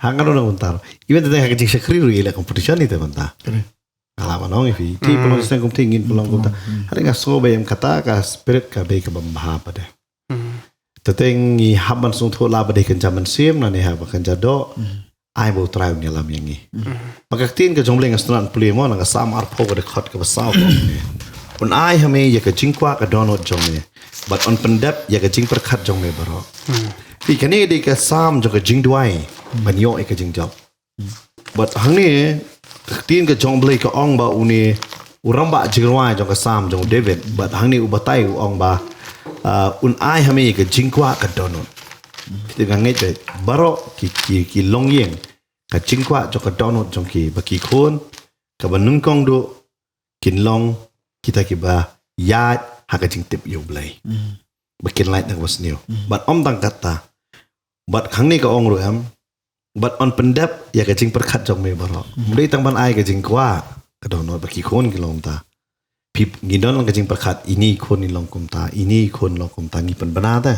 Ha kano no ka bynta ruh. Even te ha ka jingshakri ruh ïa la competition ni te bynta. Nga lah ban ong ïa phi te pynlong seng kum te ngin pynlong kum ta. Hynrei nga sngew ba em kata ka spirit ka dei kaba bha pat de. Te teng ngi hap ban sngewthuh la ba dei kynja mynsiem lane haba kynja doh. Ai ba U Trai un ïalam ïa ngi. Ba ka ktien ka jong U Blei nga sngewthuh pule mo na ka Salm arphew ka dkhot kaba saw ka ong ne, un ai ha me ïa ka jingkwah ka dohnud jong me bad un pyndep ïa ka jingpyrkhat jong me baroh. Phi kane dei ka Salm jong ka jingduwai ban ïoh ïa ka jingjop. Bad hangne ka ktien ka jong U Blei ka ong ba une u rangbah jingrwai jong ka Salm jong u David bad hangne u batai u ong ba un ai ha me ka jingkwah ka dohnud. Te nga ngeit ba baroh ki ki ki longïing ka jingkwah jong ka dohnud jong ki ba ki khun kaba nyngkong duh kin long kita kiba ïaid ha ka jingtip ïa U Blei. Ba kin lait na kaba sniew. Bad ym tang kata. Bad hangne ka ong ruh em. Bad un pyndep ïa ka jingpyrkhat jong me baroh. Ym dei tang ban ai ka jingkwah ka dohnud ba ki khun ki long kumta. Phi ngi don lang ka jingpyrkhat ine i khun i long kumta, ine i khun long kumta ngi pynbna te.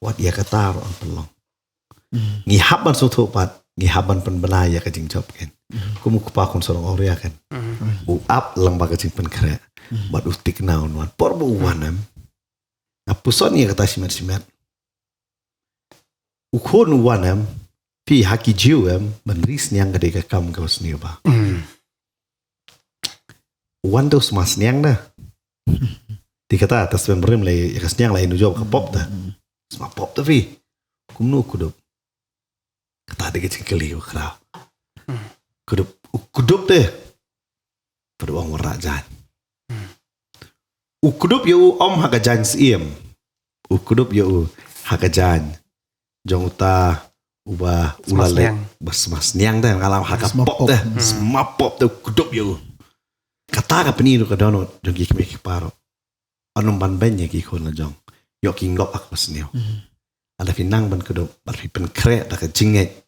Wat ïa kata ruh un pynlong. Ngi hap ban sngewthuh pat, ngi hap ban pynbna ïa ka jingjop ken. Kum u kpa khun sarong awria ken. U ap lang ba ka jingpynkhreh. Bad u thikna un wan por ba u wan em. Nga puson ïa kata shimet shimet. U khun u wan em, phi ha ki Jiw em, ban ri sniang ka dei ka kam kaba sniew ba. U wan te u sma sniang da. Te kata ta sben barim lei ïa ka sniang lei nu jop ka pop ta. Sma pop ta phi. Kumno kudup. Kata Te ka jingkylli kaba khraw. Kdup, u kdup te. Pat u ong wanrah jaiñ. U kdup ïa u ym ha ka jaiñ syiem. U kdup ïa u ha ka jaiñ jong uta uba u la leh ba sma sniang te, nga lam ha ka pop te. Sma pop te u kdup ïa u. Kata ka pyni ruh ka dohnud jong ki kmie ki kpa ruh. Ym ban beiñ ïa ki khun la jong. Ïoh ki ngop ha kaba sniew. Lada phi nang ban kdup, bad phi pynkhreh da ka jingngeit.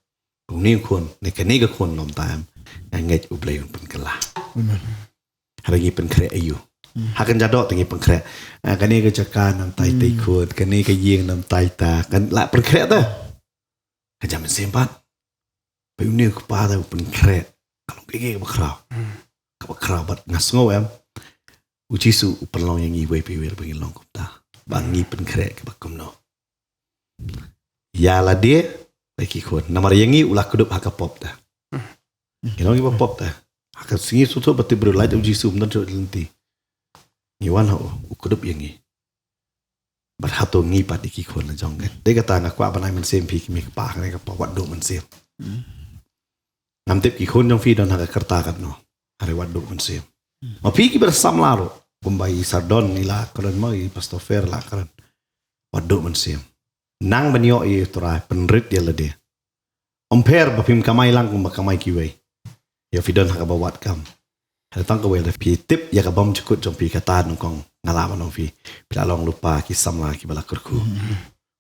Kum une u khun, ne kane ka khun lum tam, nga ngeit U Blei un pynkylla. Hynrei ngi pynkhreh aïu? Ha kane ka doh te ngi pynkhreh. Ah, kane ka jaka namar ïa i khun, kane ka ïing namar ïa ta. Kan la pynkhreh te. Ka jam mynsiem pat. Ba une u kpa te u pynkhreh. Ka long kaei kaei kaba khraw. Kaba khraw bad nga sngew em. U Jisu u pynlong ïa ngi iwei pa iwei ba ngin long kumta. Ba ngi pynkhreh kaba kumno. Ïa lade, lei ki khun. Namar ïa ngi u la kdup ha ka pop te. Ngi long kiba pop te. Ha ka sngi sngewthuh ba tip briew, lait u Jisu ym don shuh lynti. Ngi wan ha u, u kdup ïa ngi. Bad hato ngi pat ïa ki khun la jong ngi. Dei kata nga kwah ban ai mynsiem phi ki kmie ki kpa, kane ka por wat duh mynsiem. Ngam tip ki khun jong phi don ha ka rta katno. Hynrei wat duh mynsiem. Ma phi kiba samla ruh. Kumba i Sardon i la kren, ma i Pastor Fer la kren. Wat duh mynsiem. Nang ban ïoh ïa u Trai, pynrit ïa lade. Ym pher ba phim kamai lang kumba kamai kiwei. Ïa phi don ha kaba wad kam. Hynrei tang kawei lada phi tip ïa ka bymjukut jong phi, kata nyngkong nga lah ban ong phi. Phi la long lypa ki samla kiba la kyrkhu.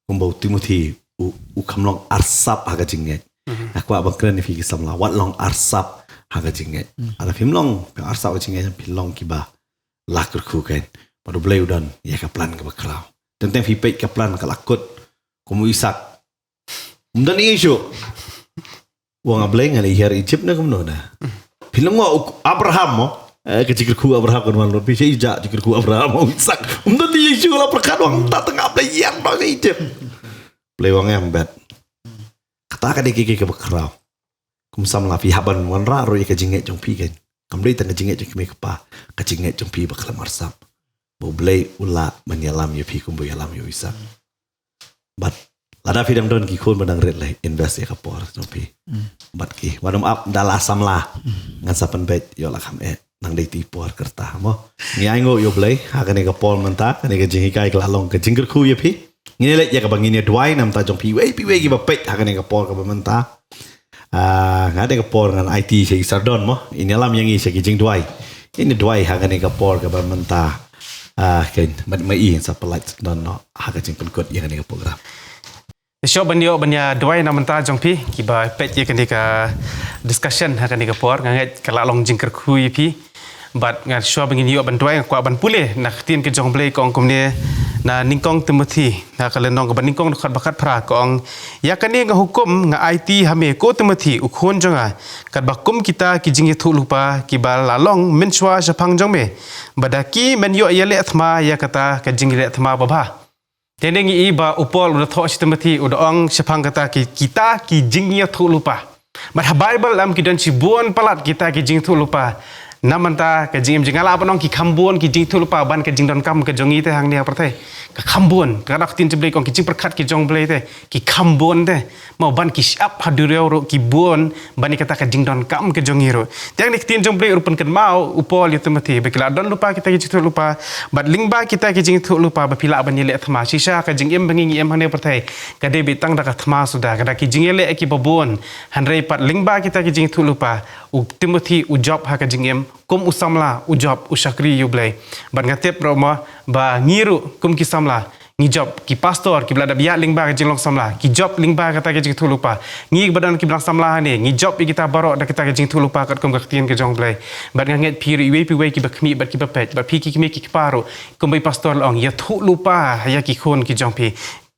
Kumba u Timothi u, u kham long arsap ha ka jingngeit. Nga kwah ban kren ïa phi ki samla, wat long arsap ha ka jingngeit. Lada phim long, phim arsap ha ka jingngeit, phi long kiba la kyrkhu kan. Bad U Blei u don ïa ka plan kaba khraw. Teng teng phi peit ka plan ka la kut. Kum u Isak. Ym don ei ei shuh. U ong, A Blei, ngan ïa hiar Egypt ne kumno na. Phi long u Abraham mo. Eh, ka jingkyrkhu Abraham kan wan lut. Phi sha ija jingkyrkhu Abraham mo, Isak. Ym don ei ei shuh, la pyrkhat, u ong, ta tang A Blei, hiar noh sha Egypt. Blei u ong, em, bet. Kata ka dei ka, ka, kaba khraw. Kum samla phi hap ban wanrah ruh ïa ka jingngeit jong phi kan. Kam dei tang ka jingngeit jong ki kmie ki kpa. Ka jingngeit jong phi ba khlem arsap. Ba U Blei u lah ban ïalam ïa phi kumba u ïalam ïa u Isak. Bad lada phi dang don ki khun ba dang rit lei, invest ïa ka por jong phi. Bad ki, wat ym ap da la samla. Ngan sa pynbeit, ïoh la kham eh. Nang dei ti por ka rta mo. Ngi ainguh ïa U Blei, ha kane ka por mynta, kane ka jinghikai ka la long ka jingkyrkhu ïa phi. Ngin ïa leit ïa kaba ngin ïa duwai na bynta jong phi, iwei pa iwei kiba peit ha kane ka por kaba mynta. Ah, nga dei ka por ngan aiti sha i Sardon mo. In ïalam ïa ngi sha ki jingduwai. In ïa duwai ha kane ka por kaba mynta. Ah, kan, mat ma i sa pynlait don noh ha ka jingpynkut ïa kane ka program. Shuwa ban ïoh ban ïa duwai na bynta jong phi, kiba peit ïa kane ka discussion ha kane ka por, nga ngeit ka la long jingkyrkhu ïa phi. Bad nga shuwa ba ngin ïoh ban duwai, nga kwah ban pule na ka ktien ka jong U Blei ka ong kumne na nyngkong Timothi, na ka lynnong kaba nyngkong dkhot ba khatphra ka ong, ïa kane nga hukum nga aiti ha me ko Timothi u khun jong nga, katba kum kita ki jingïathuhlypa kiba la long mynshuwa shaphang jong me. Bad da ki men ïoh ïaleh thma ïa kata ka jingïaleh thma babha. Te ngi i ba u Paul u da thoh sha Timothi u da ong shaphang kata ki, kita ki jingïathuhlypa. Bad ha Bible em ki don shibun palat kita ki jingïathuhlypa. Na bynta ka jingim jong nga lah ban ong ki kham bun ki jingïathuhlypa ban ka jingdonkam ka jong ngi te hangne ha pyrthei. Ka kham bun, ka ktien jong U Blei ka ong ki jingpyrkhat ki jong U Blei te ki kham bun te. Mo ban ki shyiap ha duriaw ruh ki bun ban ïa kata ka jingdonkam ka jong ngi ruh. Te hangne ka ktien jong U Blei ruh pynkynmaw u Paul ïa u Timothi ba ki la don lypa kita ki jingïathuhlypa, bad lyngba kita ki jingïathuhlypa ba phi lah ban ïaleh thma. Shisha ka jingim ba ngi ngi im hangne ha pyrthei ka dei beit tang da ka thma suda, ka da ki jingïaleh kiba bun. Hynrei pat lyngba kita ki jingïathuhlypa u Timothi u jop ha ka jingim kum u samla, u jop u shakri ïa U Blei. Bad nga tip ruh mo ba ngi ruh kum ki samla ngi jop, ki pastor kiba la dep ïaid lyngba ka jinglong samla, ki jop lyngba kata ka jingïathuhlypa. Ngi kiba don kiba dang samla hangne ngi jop ïa kita baroh da kita ka jingïathuhlypa katkum ka ktien ka jong U Blei. Bad nga ngeit phi ruh iwei pa iwei kiba khmih bad kiba peit, bad phi ki kmie ki kpa ruh, kumba i pastor la ong, ïathuhlypa ïa ki khun ki jong phi.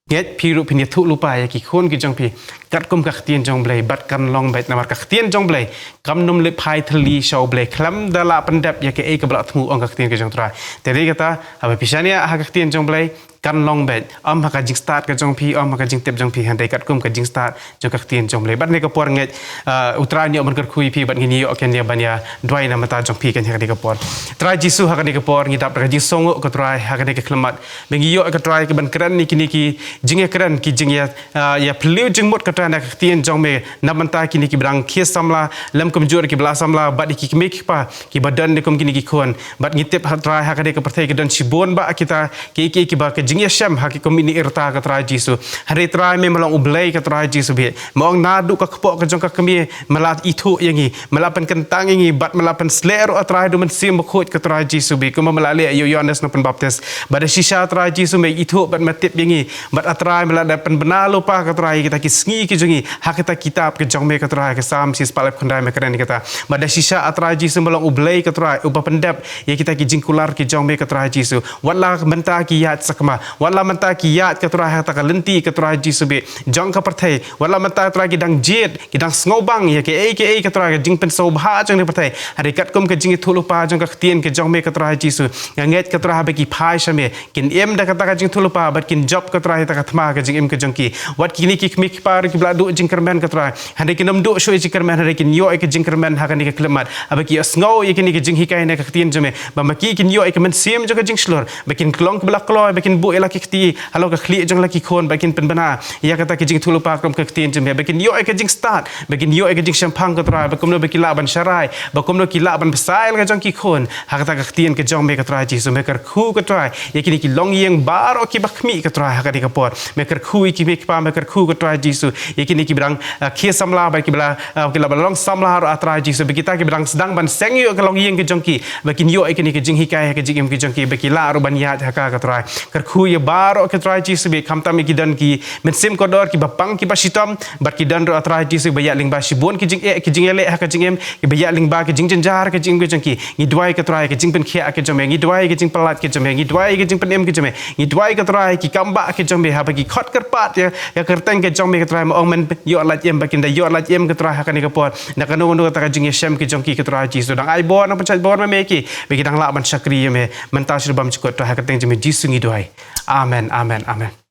Ngeit phi ruh phin ïathuhlypa ïa ki khun ki jong phi katkum ka ktien jong U Blei, bad kan long beit namar ka ktien jong U Blei kam nym lip hai thylli sha U Blei khlem da la pyndep ïa kaei kaba la thmu, ong ka ktien ka jong U Trai. Te dei kata, haba phi shaniah ha ka ktien jong U Blei, kan long beit, ym ha ka jingstad ka jong phi, ym ha ka jingtip jong phi, hynrei katkum ka jingstad jong ka ktien jong U Blei. Bad ha kane ka por ngeit, ah, U Trai un ïoh ban kyrkhu ïa phi, bad ngin ïoh kane ban ïa duwai na bynta jong phi ha kane ka por. Trai Jisu, ha kane ka por ngi dap da ka jingsngewnguh ko Trai, ha kane ka khyllipmat ba ngi ïoh ko Trai ki ban kren ïa kine ki jingïakren, ki jingïa, ah, ïa phylliew jingmut ko Trai na ka ktien jong me, na bynta kine kiba dang khie samla lem kumjuh kiba la samla, bad ki kmie ki kpa kiba don ne kum kine ki khun. Bad ngi tip ko Trai ha kane ka pyrthei ka don shibun bah kita ki, ki, kiba ka jingïashem ha ki kum ini i rta ko Trai Jisu. Hynrei Trai me me long U Blei ko Trai Jisu beit. Me ong naduh ka kpoh ka jong ka kmie me la ithuh ïa ngi, me la pynkyntang ïa ngi, bad me la pynsleh ruh ko Trai da U Mynsiem Bakhuid ko Trai Jisu beit, kumba me la leh ïa u Ïoannis Nongpynbaptis. Bad da shisha Trai Jisu me ithuh bad me tip ïa ngi, bad ko Trai me la da pynbna lypa ko Trai ïa kita ki sngi ki jong ngi ha kata ka kitab ka jong me ko Trai, ka Salm shispah laiphew khyndai me kren ïa kata. Bad da shisha ko Trai Jisu me long U Blei ko Trai uba pyndep ïa kita ki jingkular ki jong me ko Trai Jisu. Wat la mynta ki ïaid sakma, wat la mynta ki ïaid ko Trai ha kata ka lynti ko Trai Jisu beit jong ka pyrthei, wat la mynta ko Trai ki dang jied, ki dang sngewbang ïa kiei kiei ko Trai ka jingpynsngewbha jong kane ka pyrthei, hynrei katkum ka jingïathuhlypa jong ka ktien ka jong me ko Trai Jisu, nga ngeit ko Trai haba ki phai sha me kin im da kata ka jingïathuhlypa bad kin jop ko Trai ha kata ka thma ka jingim ka jong ki. Wat kine ki kmie ki kpa ruh kiba la duh jingkyrmen ko Trai, hynrei kin ym duh shuh ïa jingkyrmen, hynrei kin ïoh ïa ka jingkyrmen ha kane ka khyllipmat, haba ki ïohsngew ïa kine ki jinghikai na ka ktien jong me, ba ma ki kin ïoh ïa ka Mynsiem jong ka jingshlur, ba kin long kiba la kloi, ba kin buh ïa la ki kti halor ka khlieh jong la ki khun, ba kin pynbna ïa kata ka jingïathuhlypa kum ka ktien jong me, ba kin ïoh ïa ka jingstad, ba kin ïoh ïa ka jingshemphang ko Trai, ba kumno ba ki lah ban sharai, ba kumno ki lah ban bsa ïa la ka jong ki khun ha kata ka ktien ka jong me ko Trai Jisu. Me kyrkhu ko Trai ïa kine ki longïing baroh kiba khmih ko Trai ha kane ka por. Me kyrkhu ïa ki kmie ki kpa, me kyrkhu ko Trai Jisu ïa kine kiba dang, ah, khie samla, ba kiba la, ah, ki la ba long samla ruh ko Trai Jisu, ba kita kiba dang sdang ban seng ïa ka longïing ka jong ki, ba kin ïoh ïa kine ki jinghikai ha ka jingim ka jong ki, ba ki lah ruh ban ïaid ha ka ko Trai. Kyrkhu ïa baroh ko Trai Jisu beit, khamtam ïa ki don ki mynsiem kordor, kiba pang kiba shitom, bad ki don ruh ko Trai Jisu ba ïaid lyngba shibun ki jingeh ki jingïaleh ha ka jingim, kiba ïaid lyngba ki jingjynjar ha ka jingim ka jong ki. Ngi duwai ko Trai ka jingpynkhiah ka jong me, ngi duwai ka jingpyllait ka jong me, ngi duwai ka jingpynim ka jong me, ngi duwai ko Trai ki kambah ka jong me, haba ki khot kyrpad ïa, ïa ka kyrteng ka jong me ko Trai, me ong men ïoh lait im, ba kin da ïoh lait im ko Trai ha kane ka por na kano kano kata ka jingïashem ka jong ki ko Trai Jisu. Dang ai bor, dang pynshait bor ma me ïa ki, ba ki dang lah ban shakri ïa me mynta sha la bymjukut. Trai ha ka kyrteng jong me Jisu ngi duwai. Amen, amen, amen.